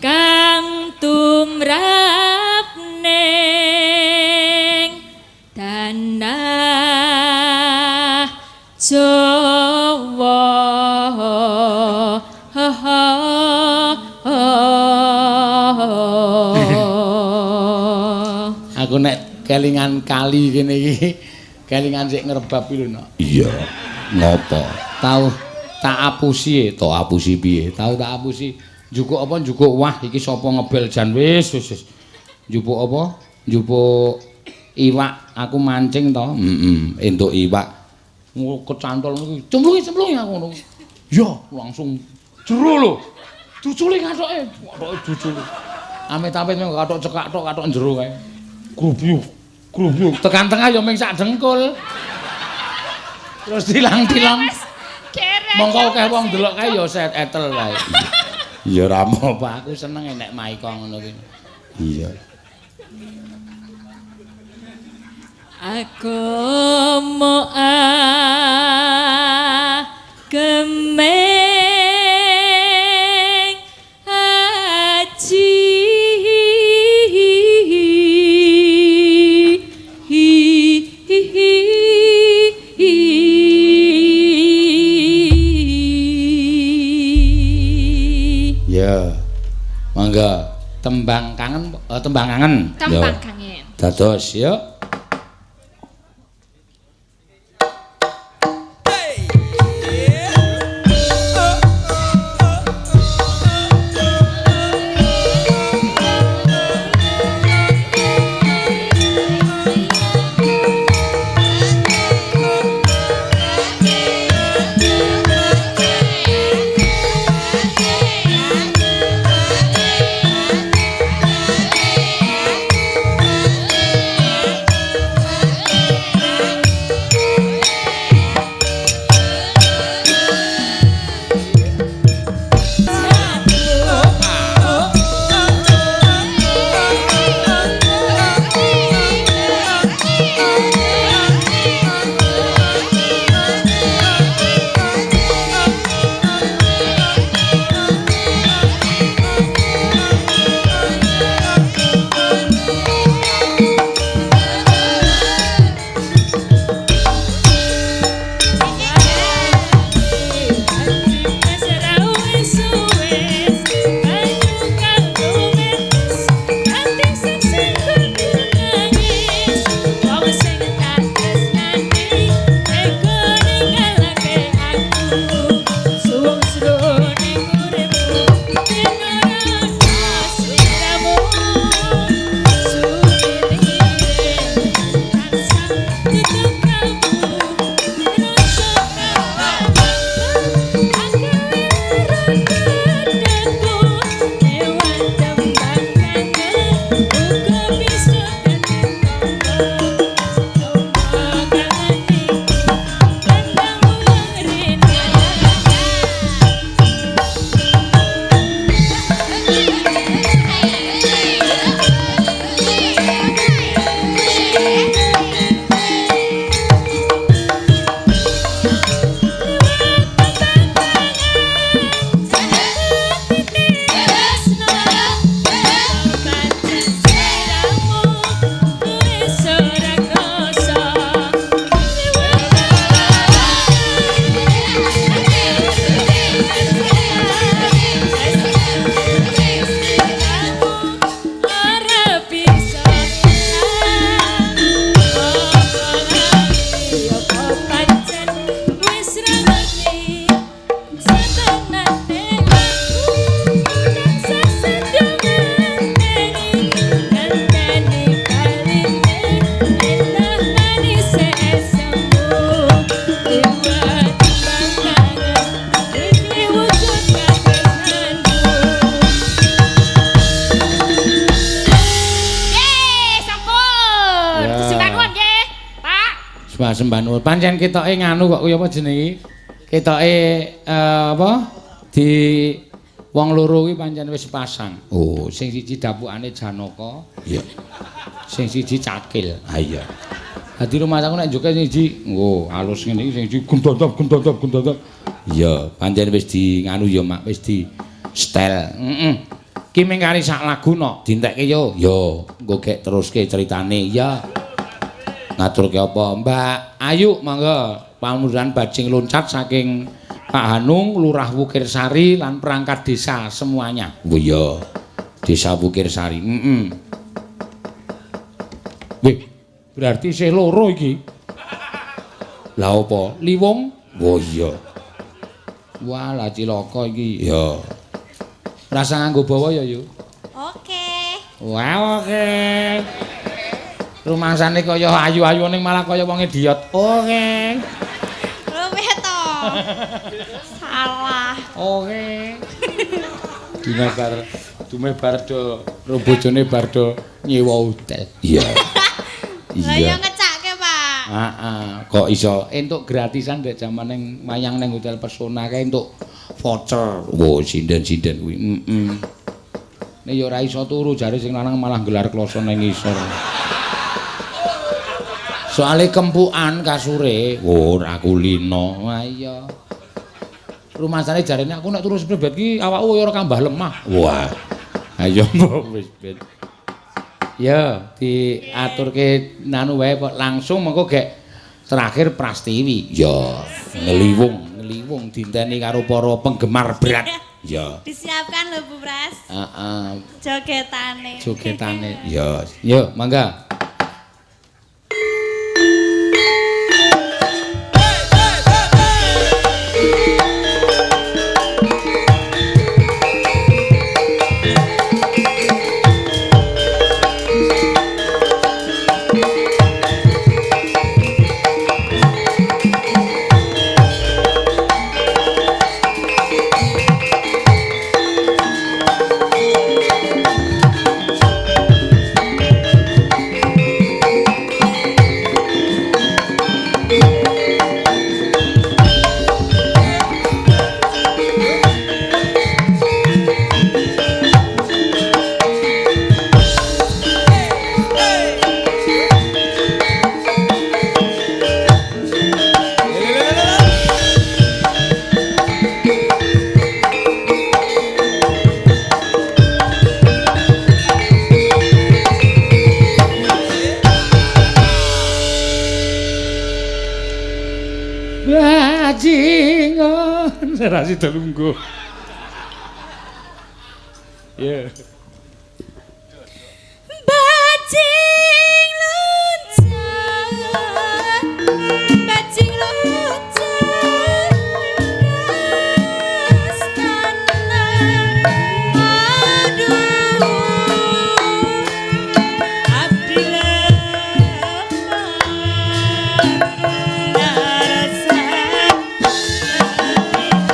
kang tumrap ning tanah Jawa. Aku nek kelingan kali kene iki kelingan sik ngrebab iki lho, Nok. Iya. Ngopo? Tau tak apusi, to apusi piye? Tau tak apusi. Njupuk apa njupuk wah iki sapa ngebel jan wis wis wis. Njupuk apa? Njupuk iwak, aku mancing to. Heeh, entuk iwak. Kecantol ngono kuwi. Cemplungi cemplungi aku ngono. Ya, langsung jero lho. Cuculi kathoke, kathoke cuculi. Amit-amit mung kathok cekak tok kathok jero kae. Grubyuk, grubyuk. Tekan tengah ya mung sak dengkul. Terus tilang-tilang. Mongko akeh wong ndelok kae ya set etel kae. Ya ora apa-apa, aku seneng nek maika ngono kuwi. Iya. Agama agemeng aji Ya. Mangga tembang kangen, tembang kangen. Tembang kangen. Dados ya. Matur nuwun. Pancen ketoke nganu kok kuwi apa jenenge? Ketoke apa? Di wong loro kuwi pancen wis pasang. Oh, sing siji dapukane Janaka. Iya. Sing siji Cakil. Ha iya. Dadi rumah aku nek joget sing siji, oh, alus ngene iki sing siji gendondop gendondop gendondop. Iya, pancen wis di nganu ya, Mak, wis di setel. Heeh. Ki mung kari sak lagu no, dintekke yo. Yo, engko gek teruske ceritane. Iya. Ngaturke apa, Mbak Ayu monggo pamundutan bajing loncat saking Pak Hanung, Lurah Wukirsari lan perangkat desa semuanya. Oh iya. Desa Wukirsari. Heeh. Wih, berarti isih loro iki. Lah apa? Liwung? Oh iya. Wah, lah cilaka iki. Ya. Rasa nganggo bawa ya, Yu. Oke. Wah, oke. Rumangsane kaya ayu-ayu ning malah kaya wong idiot. Oke. Luwih to. Salah. Oke. Dina bar dumeh bar do ro bojone bar do nyewa hotel. Iya. Lah ya ngecake, Pak. Heeh, kok iso entuk gratisan ndek jaman ning wayang ning Hotel Pesona kae entuk voucher. Wo sinden-sinden kuwi. Heeh. Nek ya ora iso turu jare sing lanang malah gelar kloso ning ngisor. Soale kempukan kasure, ora kulino. Wah iya. Rumasane jarene aku nek turu seprebet ki awakku ya ora kambah lemah. Wah. Ayo wis ben. Ya, diaturke nanu wae langsung mengko gek terakhir Prastiwi. Ya, ngeliwung, ngeliwung dinteni karo para penggemar berat. Ya. Disiapkan lho Bu Pras. Heeh. Jogetane. Jogetane. Ya. Yo, mangga. Bajingan ora sida lungguh. Yeah. Bajing loncat, bajing loncat, astana, aduh, abdi lemah, narasa. Bajing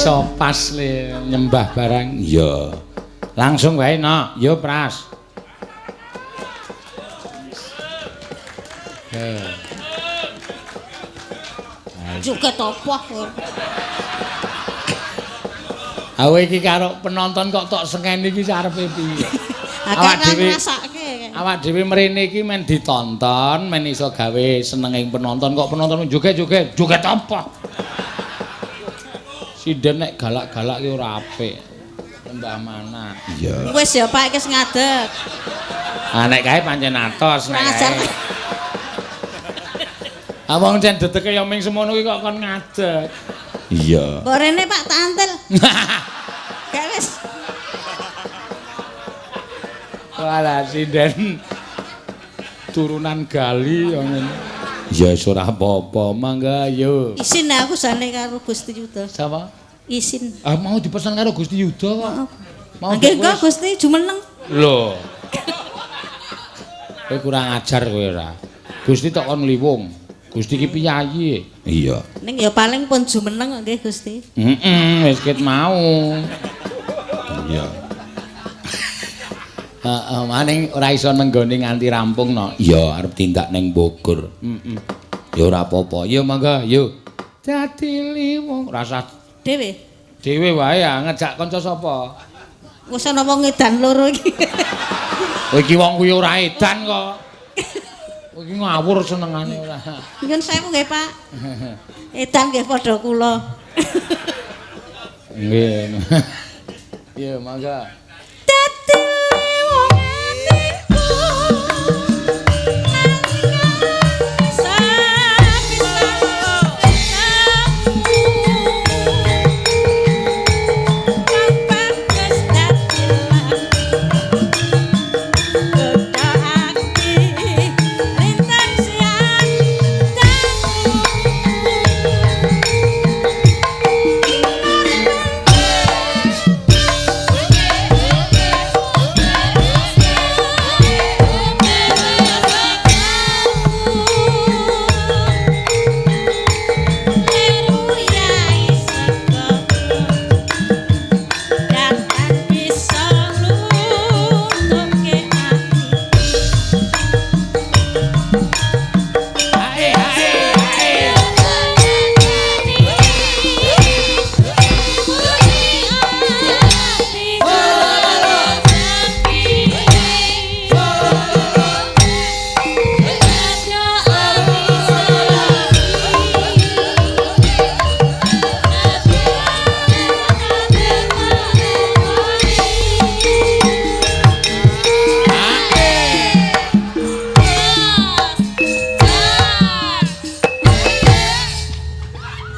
Iso pas le nyembah barang. Iya. Langsung wae no, yo Pras. Joget apa kowe? Awe iki karo penonton kok tok sengeni iki arepe piye? Awak dhewe mrene iki men ditonton, men iso gawe senenging penonton kok penonton joget-joget, joget apa? Sinden nek galak-galak ki ora apik. Mbah mana? Iya. Wis ya Pak iki wis ngadeg. Ah nek kae pancen atos nek kae. Ah wong cen dedeke ya ming semono kuwi kok kon ngadeg. Iya. Mbok rene Pak tak antel. Gak wis. Walah sinden turunan gali ya ngene. Ya wis ora apa-apa, mangga yo. Isin aku jane karo Gusti Yuda. Sapa? Isin. Ah mau dipesan karo Gusti Yuda kok. Mau nggih kok Gusti jumeneng. Lho. Kowe kurang ajar kowe ora. Gusti tok kon ngliwung. Gusti ki piyayi. Iya. Ning ya paling pun jumeneng nggih Gusti. Heeh, wis ket mau. Iya. Heeh, maning ora iso nenggone nganti rampung no. Iya, arep tindak ning Bogor. Heeh. Ya ora apa-apa. Ya mangga, yo. Dadi liwung rasah dhewe. Dhewe wae ya ngejak kanca sapa? Wis ana wong edan loro iki. Iki wong kuwi ora edan kok. Iki ngawur senengane ora. Nyun sewu nggih, Pak. Edan nggih padha kula. Nggih. Ya mangga. Dadi wong atiku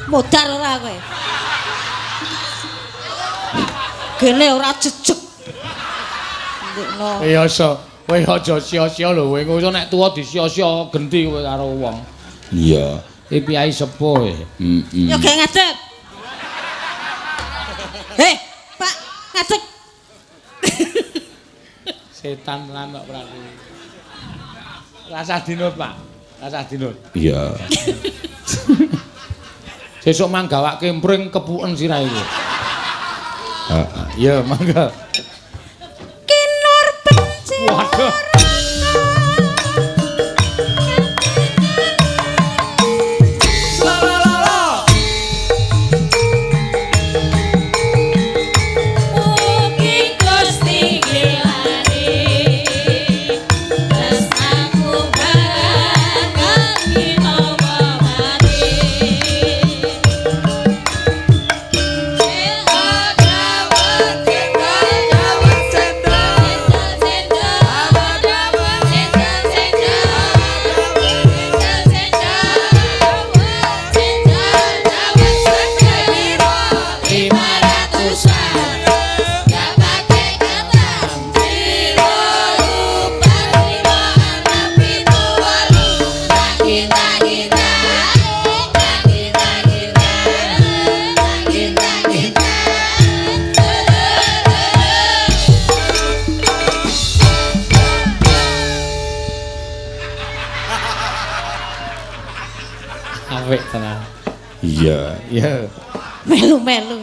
Modar ora kowe. Gene ora jejeg. Ndekno. Ya iso. Kowe aja sia-sia lho kowe. Engko nek tuwa disia-sia genti kowe karo wong. Iya. Iki piyai sepuh. Heeh. Ya gek ngadeg. Heh, Pak, ngadeg. Setan lan kok berarti. Rasah dinut, Pak. Rasah dinut. Iya. Sesuk mang gawake empring kepuken sirah iki. Heeh. Ya, mangga. Kinur benci. Waduh. Mugi Gusti ngilani tresnaku bareng kita mati. Apik tenan. Iya, iya. Melu-melu.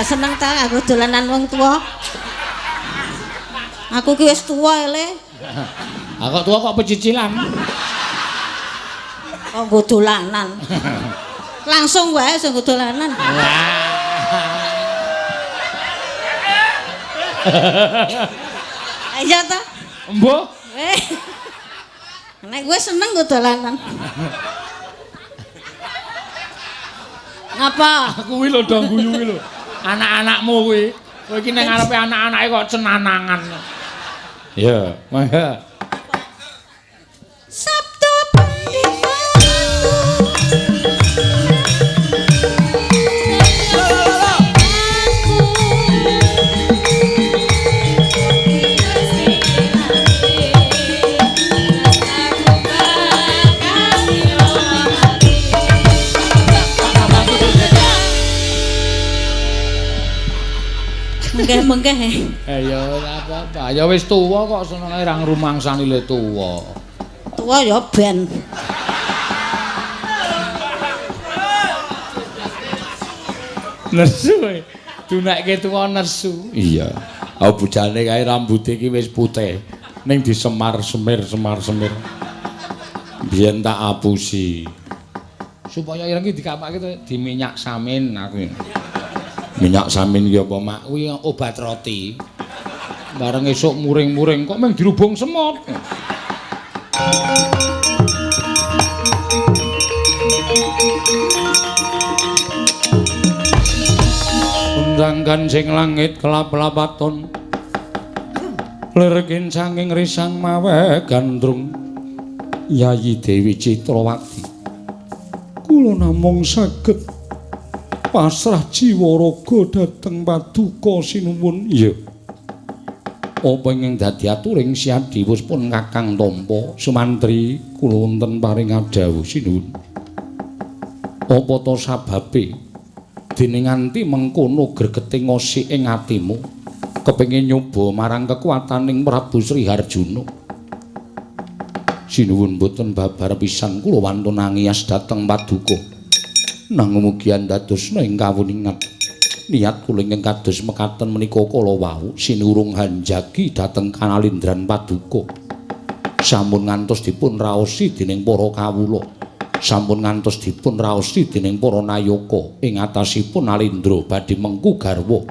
seneng ta aku dolanan wong tuwa. Aku ki wis tuwa ele. Ah kok tuwa kok pecicilan. Kok nggo dolanan. Langsung wae sing nggo dolanan. Iya ta? Embuh. Nek gue seneng nggo dolanan. Ngapa? Kuwi lho do guyu kuwi lho. Anak-anakmu kuwi. Kowe iki ning ngarepe anak-anake kok cenanangan. Ya, mangga. Sabtu Pendito. Menggeh-menggeh. Ya ora apa-apa. Ya wis tuwa kok senenge ra ngrumangsani le tuwa. Tuwa ya ben. Nesu e. Dunekke tuwa nesu. Iya. Ah bojane kae rambute iki wis putih. Ning disemar-semir semar-semir. Biyen tak apusi. Supaya ireng iki dikapake diminyak samin aku. Minyak samin ki apa, Mak? Kuwi obat roti. Bareng esuk muring-muring kok mung dirubung semut. Undang kancing langit kelap-lapaton. Lir kincanging risang mawe gandrung. Yayi Dewi Citrawati. Kula namung saged pasrah jiwa raga dhateng paduka sinuwun. Iya. Apa ingkang dadi aturing Syadiwus pun Kakang tampa Sumantri kula wonten paring adhawuh sinuwun. Apa ta sababe dene nganti mengkono gregete ngosik ing atimu kepengin nyoba marang kekuataning Prabu Sri Harjuna? Sinuwun boten babar pisan kula wantun angiyas dhateng paduka. Nanging mugi andadosna ing kawuningan niat kula ingkang kados mekaten menika kala wau sinurung hanjagi dhateng kanalindran paduka sampun ngantos dipun raosi dening para kawula, sampun ngantos dipun raosi dening para nayaka ing atasipun Nalindra badhe mengku garwa.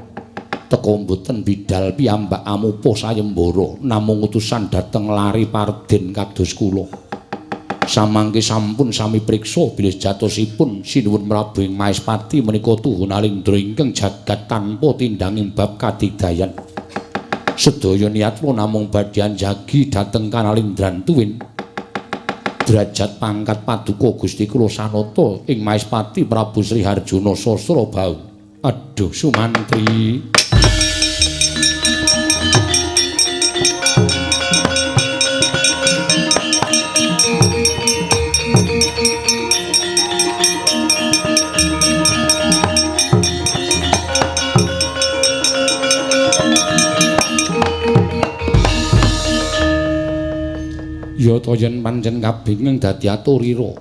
Teka mboten bidal piyambak amupa sayembara namung utusan dhateng lari parden kados kula. Samangke sampun sami priksa bilih jatosipun sinuwun Prabu ing Maespati menika tuhu Nalindra ingkang jagat tanpa tindanging bab kadigdayan. Sedaya niat kula namung badhe anjagi dhateng kanalindran tuwin derajat pangkat paduka Gusti kula sanata ing Maespati Prabu Sri Harjuna Sasrabahu. Aduh Sumantri. Ya ta yen pancen kabinging dadi aturira.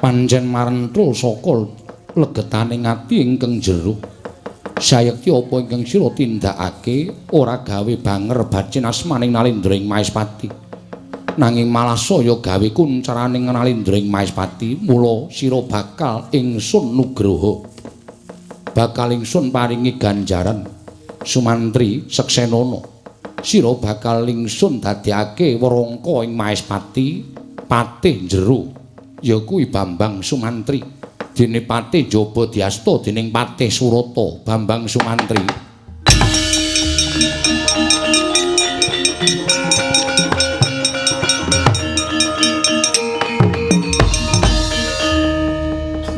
Pancen marentul saka legetane ati ingkang jero. Sayekti apa ingkang sira tindakake ora gawe banger bacin asmaning Nalindra ing Maespati. Nanging malah saya gawe kuncaraning Nalindra ing Maespati, mula sira bakal ingsun nugroho. Bakal ingsun paringi ganjaran. Sumantri seksenana. Sira bakal ingsun dadekake werangka ing Maespati patih jero ya kuwi Bambang Sumantri. Dene patih njaba diasta dening Patih Surata Bambang Sumantri.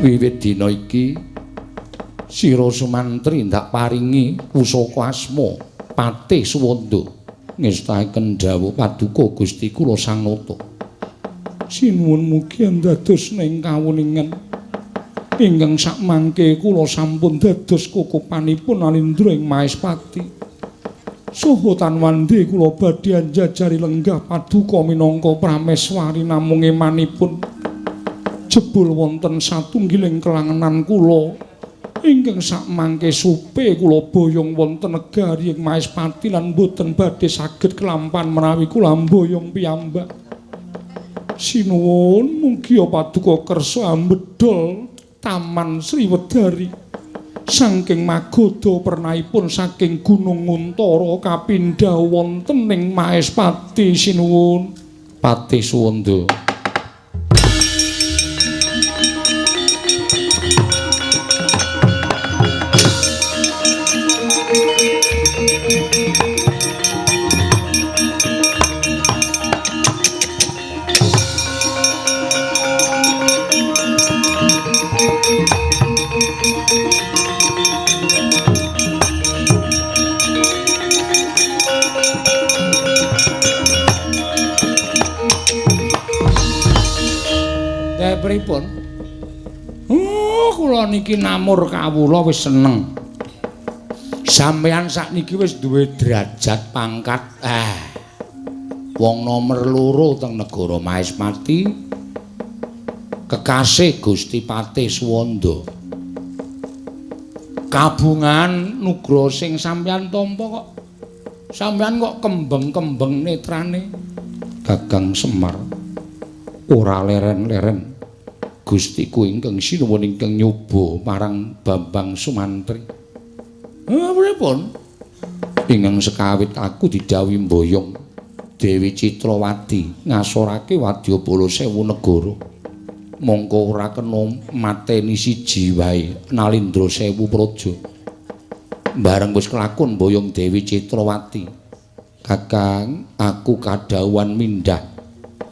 Wiwit dina iki sira Sumantri ndak paringi pusaka asma Patih Suwanda ngestaken dawuh paduka Gusti kula Sang Nata. Sinuwun mugi andados ing kawuningan ingkang sakmangke kula sampun dados kukupanipun Nalindra ing Maespati. Saha tanwandhe kula badhe anjajari lenggah paduka minangka prameswari namung emanipun jebul wonten satunggiling kelangenan kula Ingkang sakmangke supe kula boyong wonten negari ing Maespati lan boten badhe saged kelampan menawi kula mboyong piyambak. Sinuwun mugia paduka kersa ambedol Taman Sriwedari saking Magadha pernahipun saking Gunung Nguntara kapindha wonten ing Maespati. Sinuwun Patih Suwanda. Pripun? Oh, kula niki namur kawula wis seneng. Sampeyan sakniki wis duwe derajat pangkat. Wong nomer 2 teng negara Maespati. Kekasih Gusti Patih Suwanda. Kabungan nugra sing sampeyan tampa kok. Sampeyan kok kembeng-kembeng netrane. Gagang Semar ora leren-leren. Gustiku ingkang sinuwun ingkang nyoba marang Bambang Sumantri. Pripun? Ingkang sekawit aku didhawuhi mboyong Dewi Citrawati ngasorake wadyabala 1000 negara. Mongko ora kena mateni siji wae nalindra 1000 praja. Bareng wis kelakon mboyong Dewi Citrawati, Kakang, aku kadhawuhan mindhah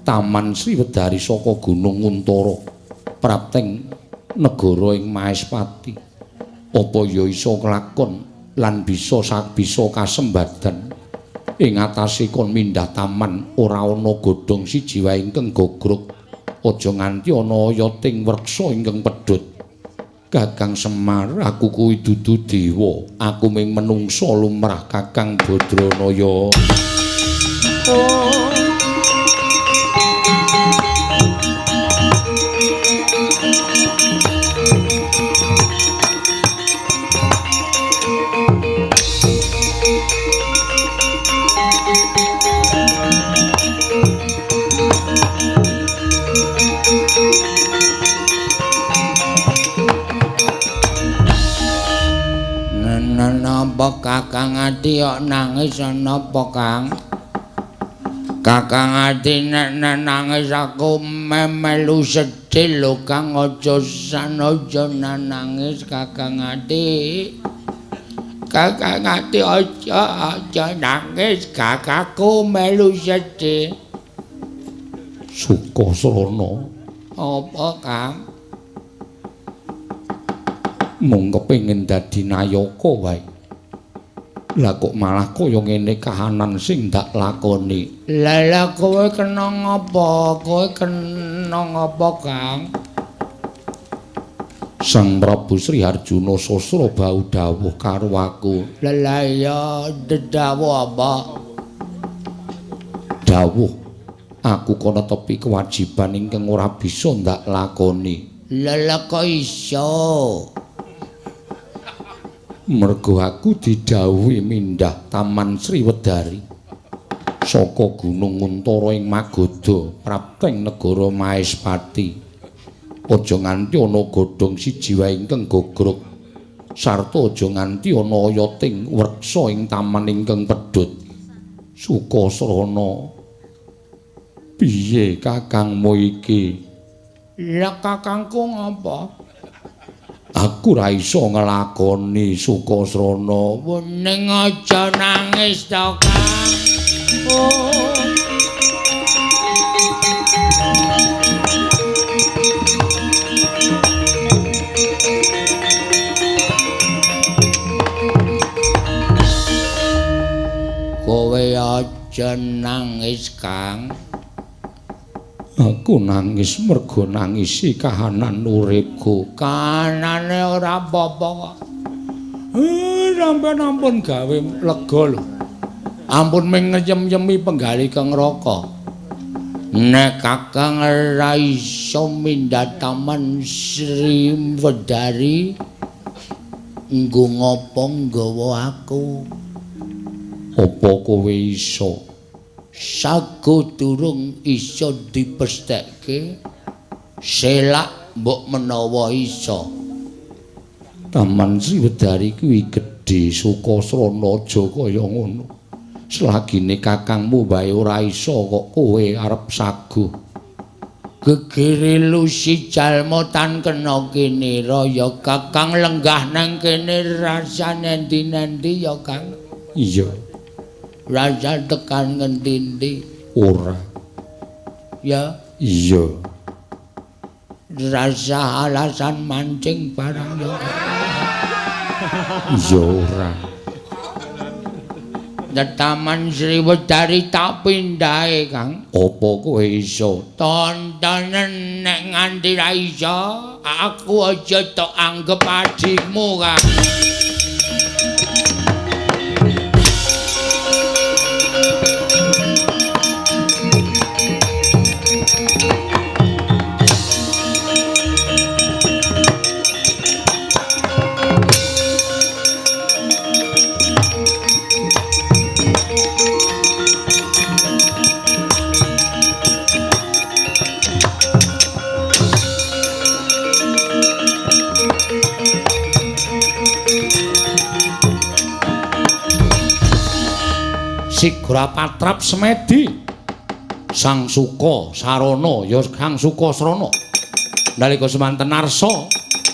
Taman Sriwedari saka Gunung Nguntara prapteng negara ing Maespati. Apa ya iso kelakon lan bisa bisa kasembadan ing atase kon mindhah taman ora ana godhong siji wae ingkang gogrog, aja nganti ana oyoting wreksa ingkang pedhot. Kakang Semar, aku kuwi dudu dewa, aku mung menungsa lumrah Kakang Badranaya. Oh. Napa Kakang Adi kok nangis napa Kang? Kakang Adi nek nangis aku melu sedih lho Kang, aja sanaja nangis Kakang Adi. Kakang Adi aja nangis, kakakku melu sedih. Sukasrana. Apa Kang? Mung kepengin dadi nayaka wae. Lah kok malah kaya ngene kahanan sing ndak lakoni. Lah lah kowe kena ngapa? Kowe kena ngapa, Kang? Sang Prabu Sri Harjuna Sasra bau dawuh karo aku. Lah lah ya dawuh apa? Dawuh aku kono tepi kewajiban ingkang ora bisa ndak lakoni. Lah lah kok iso? Mergo aku didhawuhi mindhah Taman Sriwedari saka Gunung Nguntara ing Magadha prapteng negara Maespati. Aja nganti ana godhong siji wae ingkang gogrog sarta aja nganti ana oyoting wreksa ing taman ingkang pedhot. Sukasrana, piye kakangmu iki? Lah kakangku ngapa? Aku ra iso nglakoni Sukasrana. Ning aja nangis to, Kang. Oh. Kowe aja nangis, Kang. Aku nangis mergo nangisi kahanan uripku. Kahanane ora apa-apa kok. Sampeyan ampun gawe lega lho. Ampun mung ngeyem-yemi penggali kang neraka. Nek Kakang ora iso mindhah Taman Sriwedari, Nggo ngopo nggawa aku? Apa kowe iso? Sago durung iso dipestheke. Selak mbok menawa iso. Taman Sriwedari kuwi gedhe, Sukasrana aja kaya ngono. Selagine kakangmu wae ora iso kok kowe arep saguh. Gegere lusi jalma tan kena kinira ya Kakang, lenggah nang kene rasane endi-endi ya Kang. Iya. Rasa tekan ngendi-endi? Ora. Ya. Iya. Rasa alasan mancing barang ya. Iya ora. Taman Sriwedari tak pindahe, Kang. Apa kowe iso? Tontonen nek nganti ra iso, aku aja tok anggep adikmu, Kang. Sigra patrap semedi Sang Suka Sarana ya Sang Sukasrana nalika semanten arsa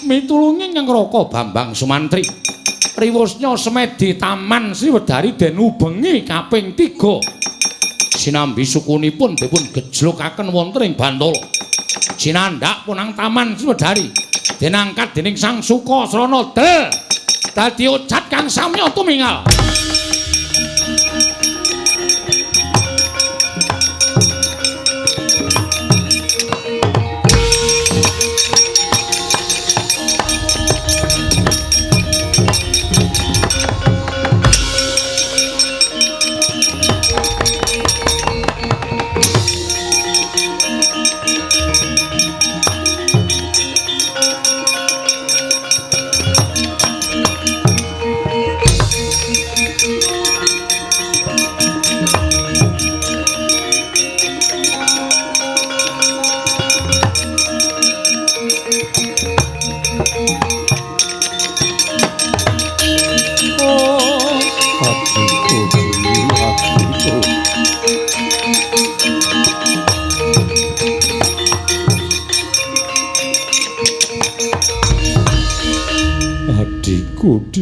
mitulungi ing Raka Bambang Sumantri riwusnya semedi Taman Sriwedari den ubengi kaping 3 sinambi sukunipun dipun gejlokaken wonten ing Bantala sinandhak punang Taman Sriwedari den angkat dening Sang Sukasrana del dadi ocat kang samya tumingal.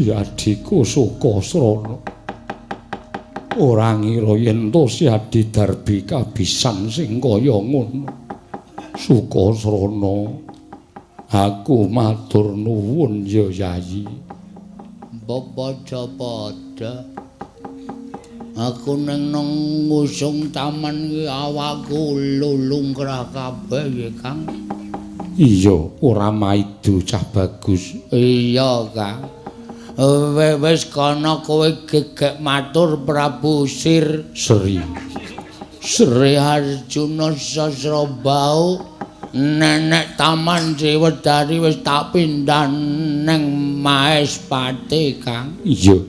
Adhiku Sukasrana ora ngira yen to si Adi Darbi kabisan sing kaya ngono. Sukasrana, aku matur nuwun ya Yayi. Padha-padha aku nang ngusung taman iki awakku lulungkrah kabeh ya Kang. Iya, ora maido cah bagus. Iya Kang. Wis kana kowe gegek matur Prabu Sir Sri Sri Arjuna Sasrabau nenek Taman Sriwedari wis tak pindah neng Maespati Kang. Iya.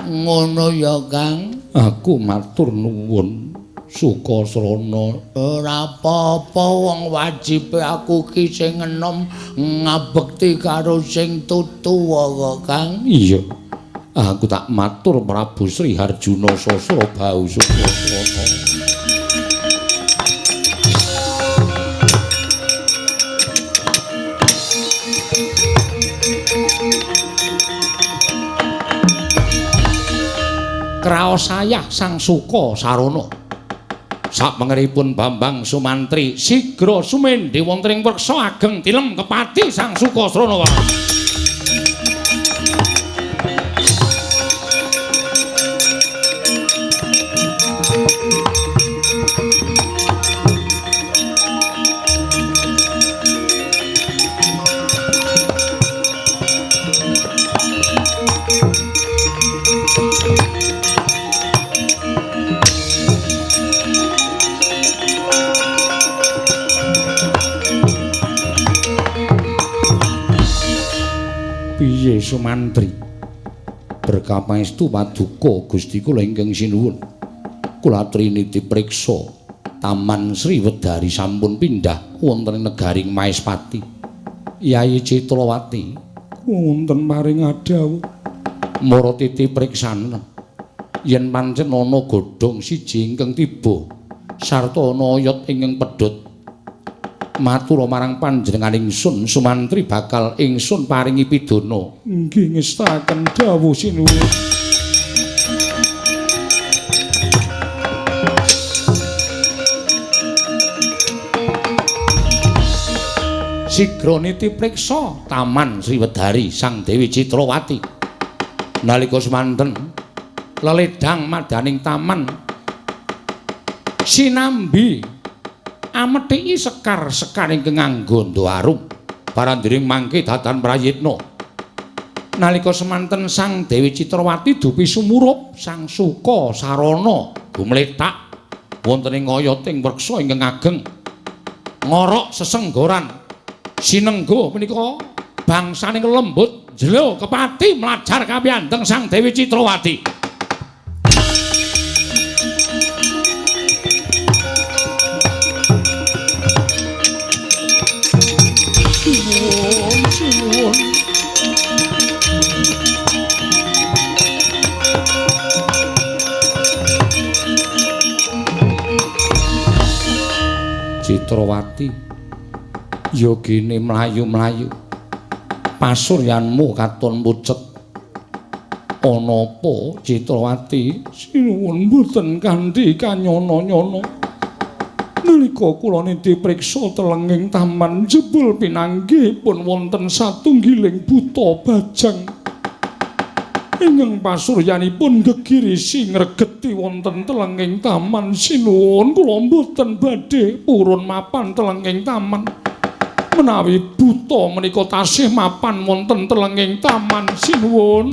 Ngono ya Kang. Aku matur nuwun Sukasrana. Ora apa-apa wong wajibe aku ki sing enom ngabekti karo sing tuwa kok Kang. Iya. Aku tak matur Prabu Sri Harjuna Sasrabau Sukasrana. Kraos ayah Sang Suka Sarana. Sapengeripun Bambang Sumantri sigra sumendhe wonten ing wreksa ageng tilem kepati Sang Sukasrana. Sumantri. Berkah pangestu paduka Gusti kula ingkang sinuwun. Kula aturi niti priksa Taman Sri Wedari sampun pindah wonten ing negaring Maespati. Yayi Citrawati wonten paring adhawuh. Mara titi priksanen yen pancen ana godhong siji ingkang tiba sarta ana oyot ingkang pedhot. Matur marang panjenengan ingsun Sumantri bakal ingsun paringi pidana. Nggih ngestaken dawuh sinuwun. Sigra niti priksa Taman Sri Wedari Sang Dewi Citrawati. Nalika semanten leledang madaning taman sinambi amethiki sekar-sekar ingkang nganggo arum parandiring mangke datan prayitna. Nalika semanten Sang Dewi Citrawati dupi sumurup Sang Suka sarana gumlethak wonten ing oyoting wreksa ingkang ageng ngorok sesenggoran sinenggo punika bangsaning lembut jelo kepati mlajar kapiyandeng Sang Dewi Citrawati. Citrawati yogine mlayu-mlayu pasuryanmu katon pucet. Ana apa Citrawati? Sinuwun mboten kanthi kanyono-nyono. Nalika kula niti priksa telenging taman jebul pinanggihipun wonten satunggiling buta bajang ingkang pasuryanipun gegirisi ngregeti wonten telenging taman. Sinuwun kula mboten badhe purun mapan telenging taman menawi buta menika tasih mapan wonten telenging taman. Sinuwun.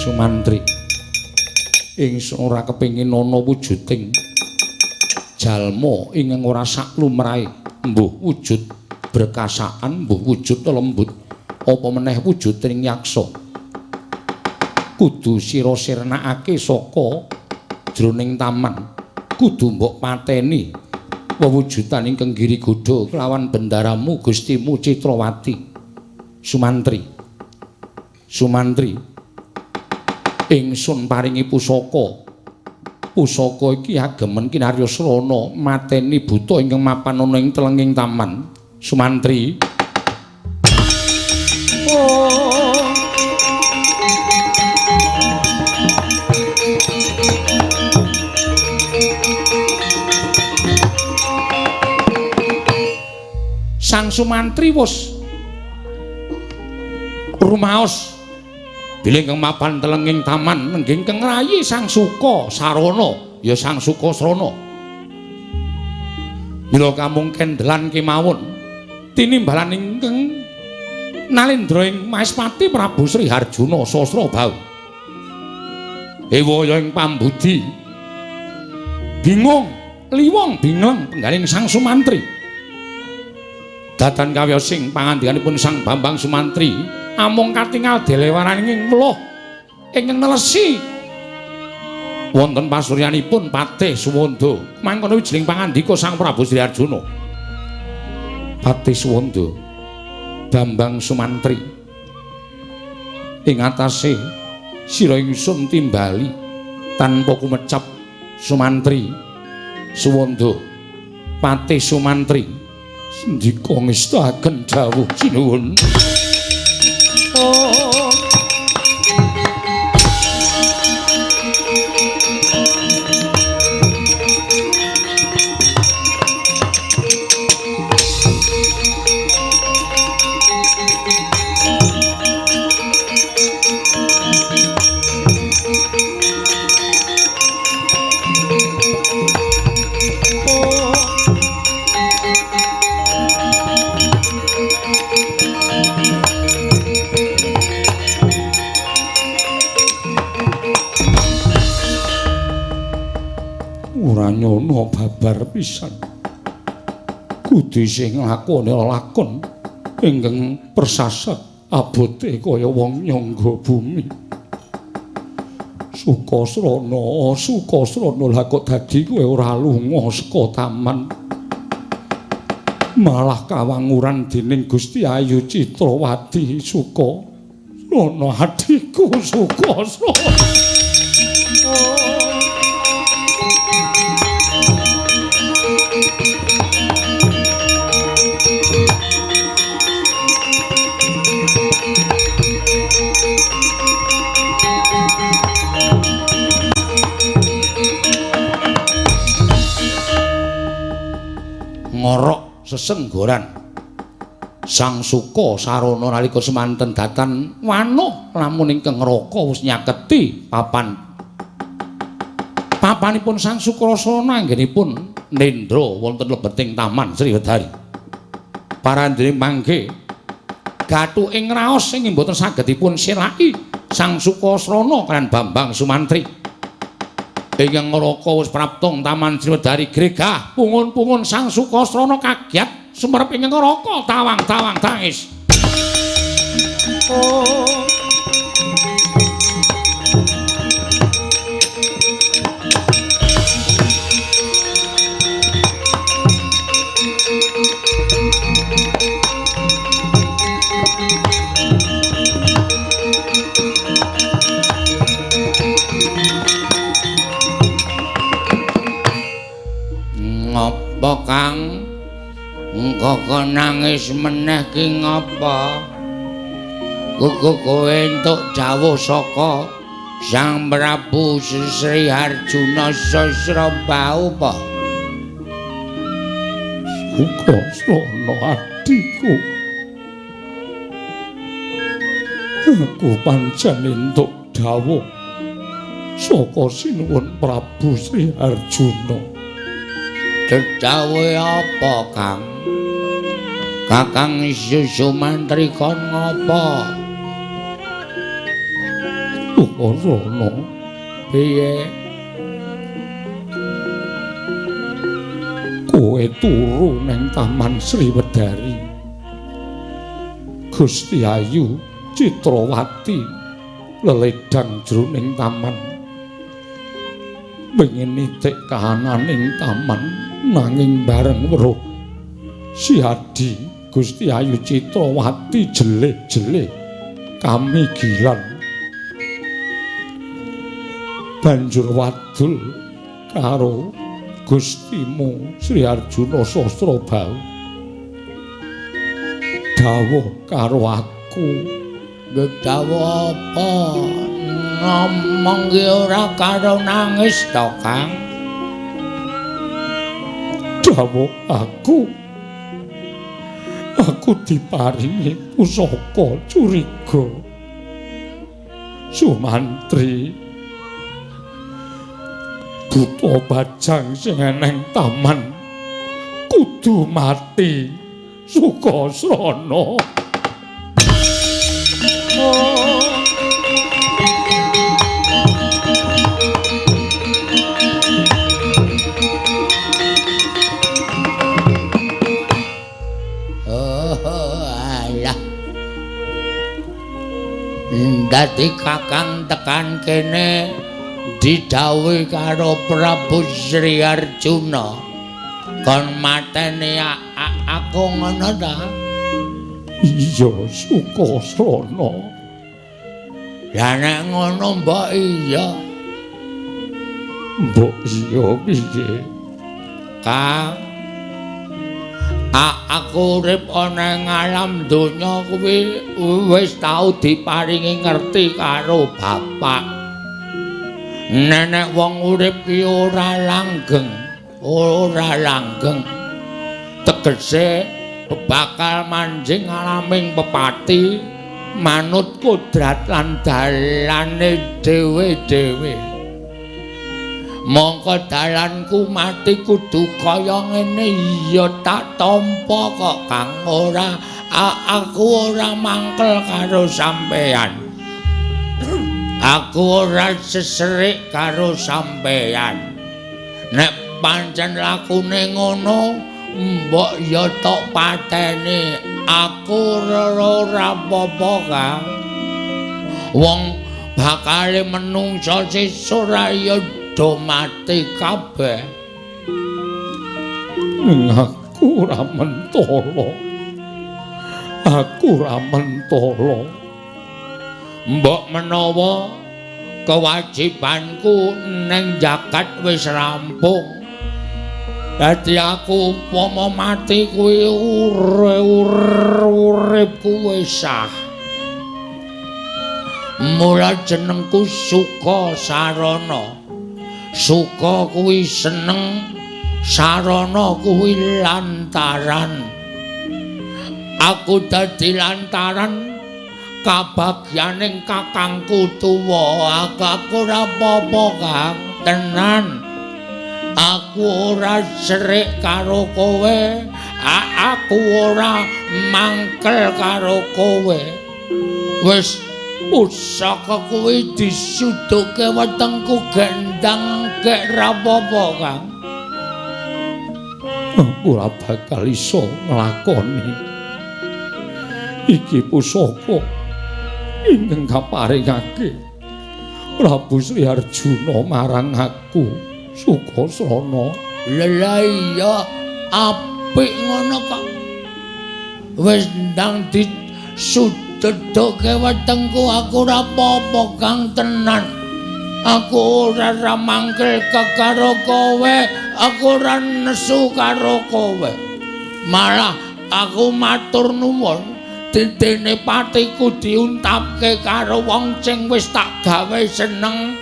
Sumantri, ingsun ora kepengin ana wujuding jalma ingkang ora saklumrahe, mbuh wujud berkasaan, mbuh wujud lembut, apa meneh wujuding yaksa. Kudu sira sirnakake saka jroning taman, kudu mbok pateni wewujudan ingkang girigodha kelawan bendaramu Gustimu Citrawati. Sumantri, Sumantri, ingsun paringi pusaka. Pusaka iki agemen kinarya srana mateni buta ingkang mapan ana ing telenging taman. Sumantri. Oh. Sang Sumantri wis rumaos bilih ingkang mapan telenging taman nenggih ingkang ngrayi Sang Suka sarana ya Sang Suka Srana. Mila kamung kendhelan kemawon tinimbalan ingkang nalendra ing Maespati Prabu Sri Harjuna Sasrabahu. Ewaya ing pambudi bingung liwong bingleng penggaling Sang Sumantri. Datan kawiyosing pangandikanipun Sang Bambang Sumantri amung katingal delewaraning weluh ingkang nelesi wonten pasuryanipun Patih Suwanda. Mangkono wijiling pangandika Sang Prabu Sri Arjuna. Patih Suwanda, Bambang Sumantri, ing atase sira ingsun timbali tanpa kumecap. Sumantri Suwanda, Patih Sumantri, sendika ngestaken dawuh sinuwun. Oh. nyono babar pisan. Kudu isih nglakoni lelakon ingkang persasat abote kaya wong nyangga bumi. Sukasrana, Sukasrana, lah kok dadi kowe ora lunga saka taman. Malah kawanguran dening Gusti Ayu Citrawati. Sukasrana adhiku, Sukasrana. Ngorok sesenggoran Sang Suka Sarana nalika semanten datan wanuh lamun ingkang ngraka wis nyaketi papan. Papanipun Sang Suka Sarana anggenipun nendra wonten lebeting Taman Sriwedari. Parandene mangke gathuking ing raos sing mboten saged dipun selaki Sang Suka Sarana kaliyan Bambang Sumantri. Ingkang ngraka wis praptung Taman Sriwedari gregah pungun-pungun Sang Sukasrana kagiat sumerep ing ngraka tawang-tawang tangis. Oh. Ngopo Kang? Engko nangis meneh ki ngopo? Kuku kowe entuk dawuh saka Sang Prabu Sri Arjuna Sasrabahu apa? Sukasrana adhiku. Aku pancen entuk dawuh saka Sinuwun Prabu Sri Arjuna. Dawuhe apa, Kang? Kakang Sumantri kon ngopo? Sukasrana, piye? Kowe turu nang Taman Sriwedari. Gusti Ayu Citrawati leledang jroning taman. Pengen nitik kahananing taman nanging bareng weruh si Adi Gusti Ayu Citrawati jeleh-jeleh kamigilan. Banjur wadul karo Gustimu Sri Arjuna Sasrabahu. Dawuh karo aku. Dawuh apa? Ngomong ki ora karo nangis to, Kang? Dawuh aku. Aku diparingi pusaka curiga. Sumantri buta bajang sing eneng taman kudu mati. Sukasrana. Oh. Dadi Kakang tekan kene didhawuhi karo Prabu Sri Arjuna kon mateni aku ngono ta? Iya, Sukasrana. Lah nek ngono mbok iya. Mbok iya piye? Kang, aku urip ana ing alam donya kuwi wis tau diparingi ngerti karo bapak. Nenek wong urip ki ora langgeng, ora langgeng. Tegese bakal manjing alaming pepati manut kodrat lan dalane dhewe-dhewe. Mongko dalanku mati kudu kaya ngene ya tak tampa kok Kang. Ora, aku ora mangkel karo sampeyan. Aku ora seserik karo sampeyan. Nek Nek pancen lakune ngono, mbok ya tok pateni. Aku ora apa-apa, Kang. Wong bakale menungsa sesuk ra ya do mati kabeh. Aku ora mentolo. Aku ora mentolo. Mbok menawa kewajibanku ning jagat wis rampung. Dadi aku upama mati kuwi uripku wis sah. Mula jenengku Suka Sarana. Suka kuwi seneng, sarana kuwi lantaran. Aku dadi lantaran kabagyaning kakangku tuwa. Aku ora apa-apa, Kang. Tenan. Aku ora serik karo kowe. Aku ora mangkel karo kowe. Wis pusaka kuwi disuduke wetengku gendang gek ra apa-apa, Kang. Aku ora bakal iso nglakoni iki pusaka ingkang kaparingake Prabu Sri Arjuna marang aku, Sukasrana. Lha iya apik ngono kok. Wis ndang disuduke wetengku, aku ora apa-apa, Kang, tenan. Aku ora mangkel karo kowe, aku ora nesu karo kowe. Malah aku matur nuwun dene patiku diuntapke karo wong sing wis tak gawe seneng,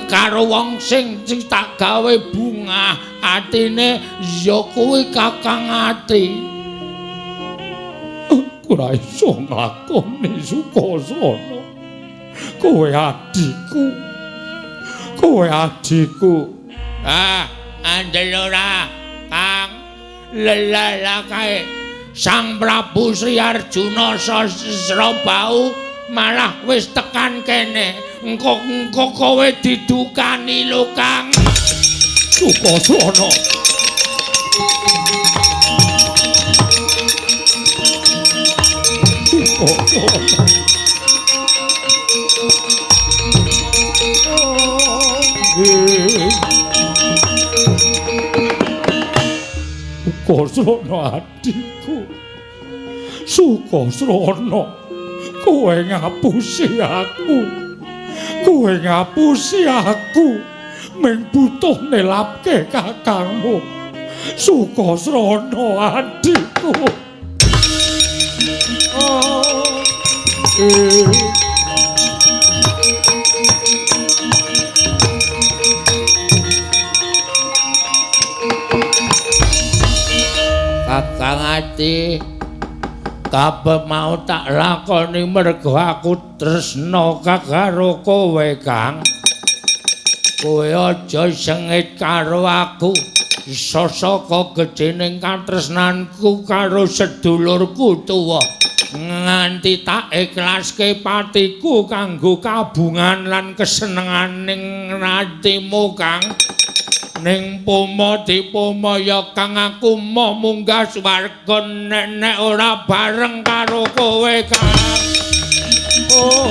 karo wong sing tak gawe bungah atine, ya kuwi Kakang Ati. Aku ora iso nglakoni, Sukasrana. Kowe adhiku. Kowe adhiku. Ah, andel ora, Kang. Lelala kae. Sang Prabu Sri Arjuna Sasrabau malah wis tekan kene. Engko kowe didukani lho, Kang. Sukasrana. Sukasrana. Sukasrana adhiku. Sukasrana, kowe ngapusi aku. Kowe ngapusi aku. Ming butuh nelapke kakangmu. Sukasrana adhiku. Kakang Ati, kabeh mau tak lakoni mergo aku tresna karo kowe, Kang. Kowe aja sengit karo aku. Sasaka gedhening katresnanku karo sedulurku tuwa, nganti tak ikhlaske patiku kanggo kabungan lan kesenenganing atimu, Kang. Ning pomo dipomo ya, Kang, aku moh munggah swarga nek ora bareng karo kowe, Kang. Oh.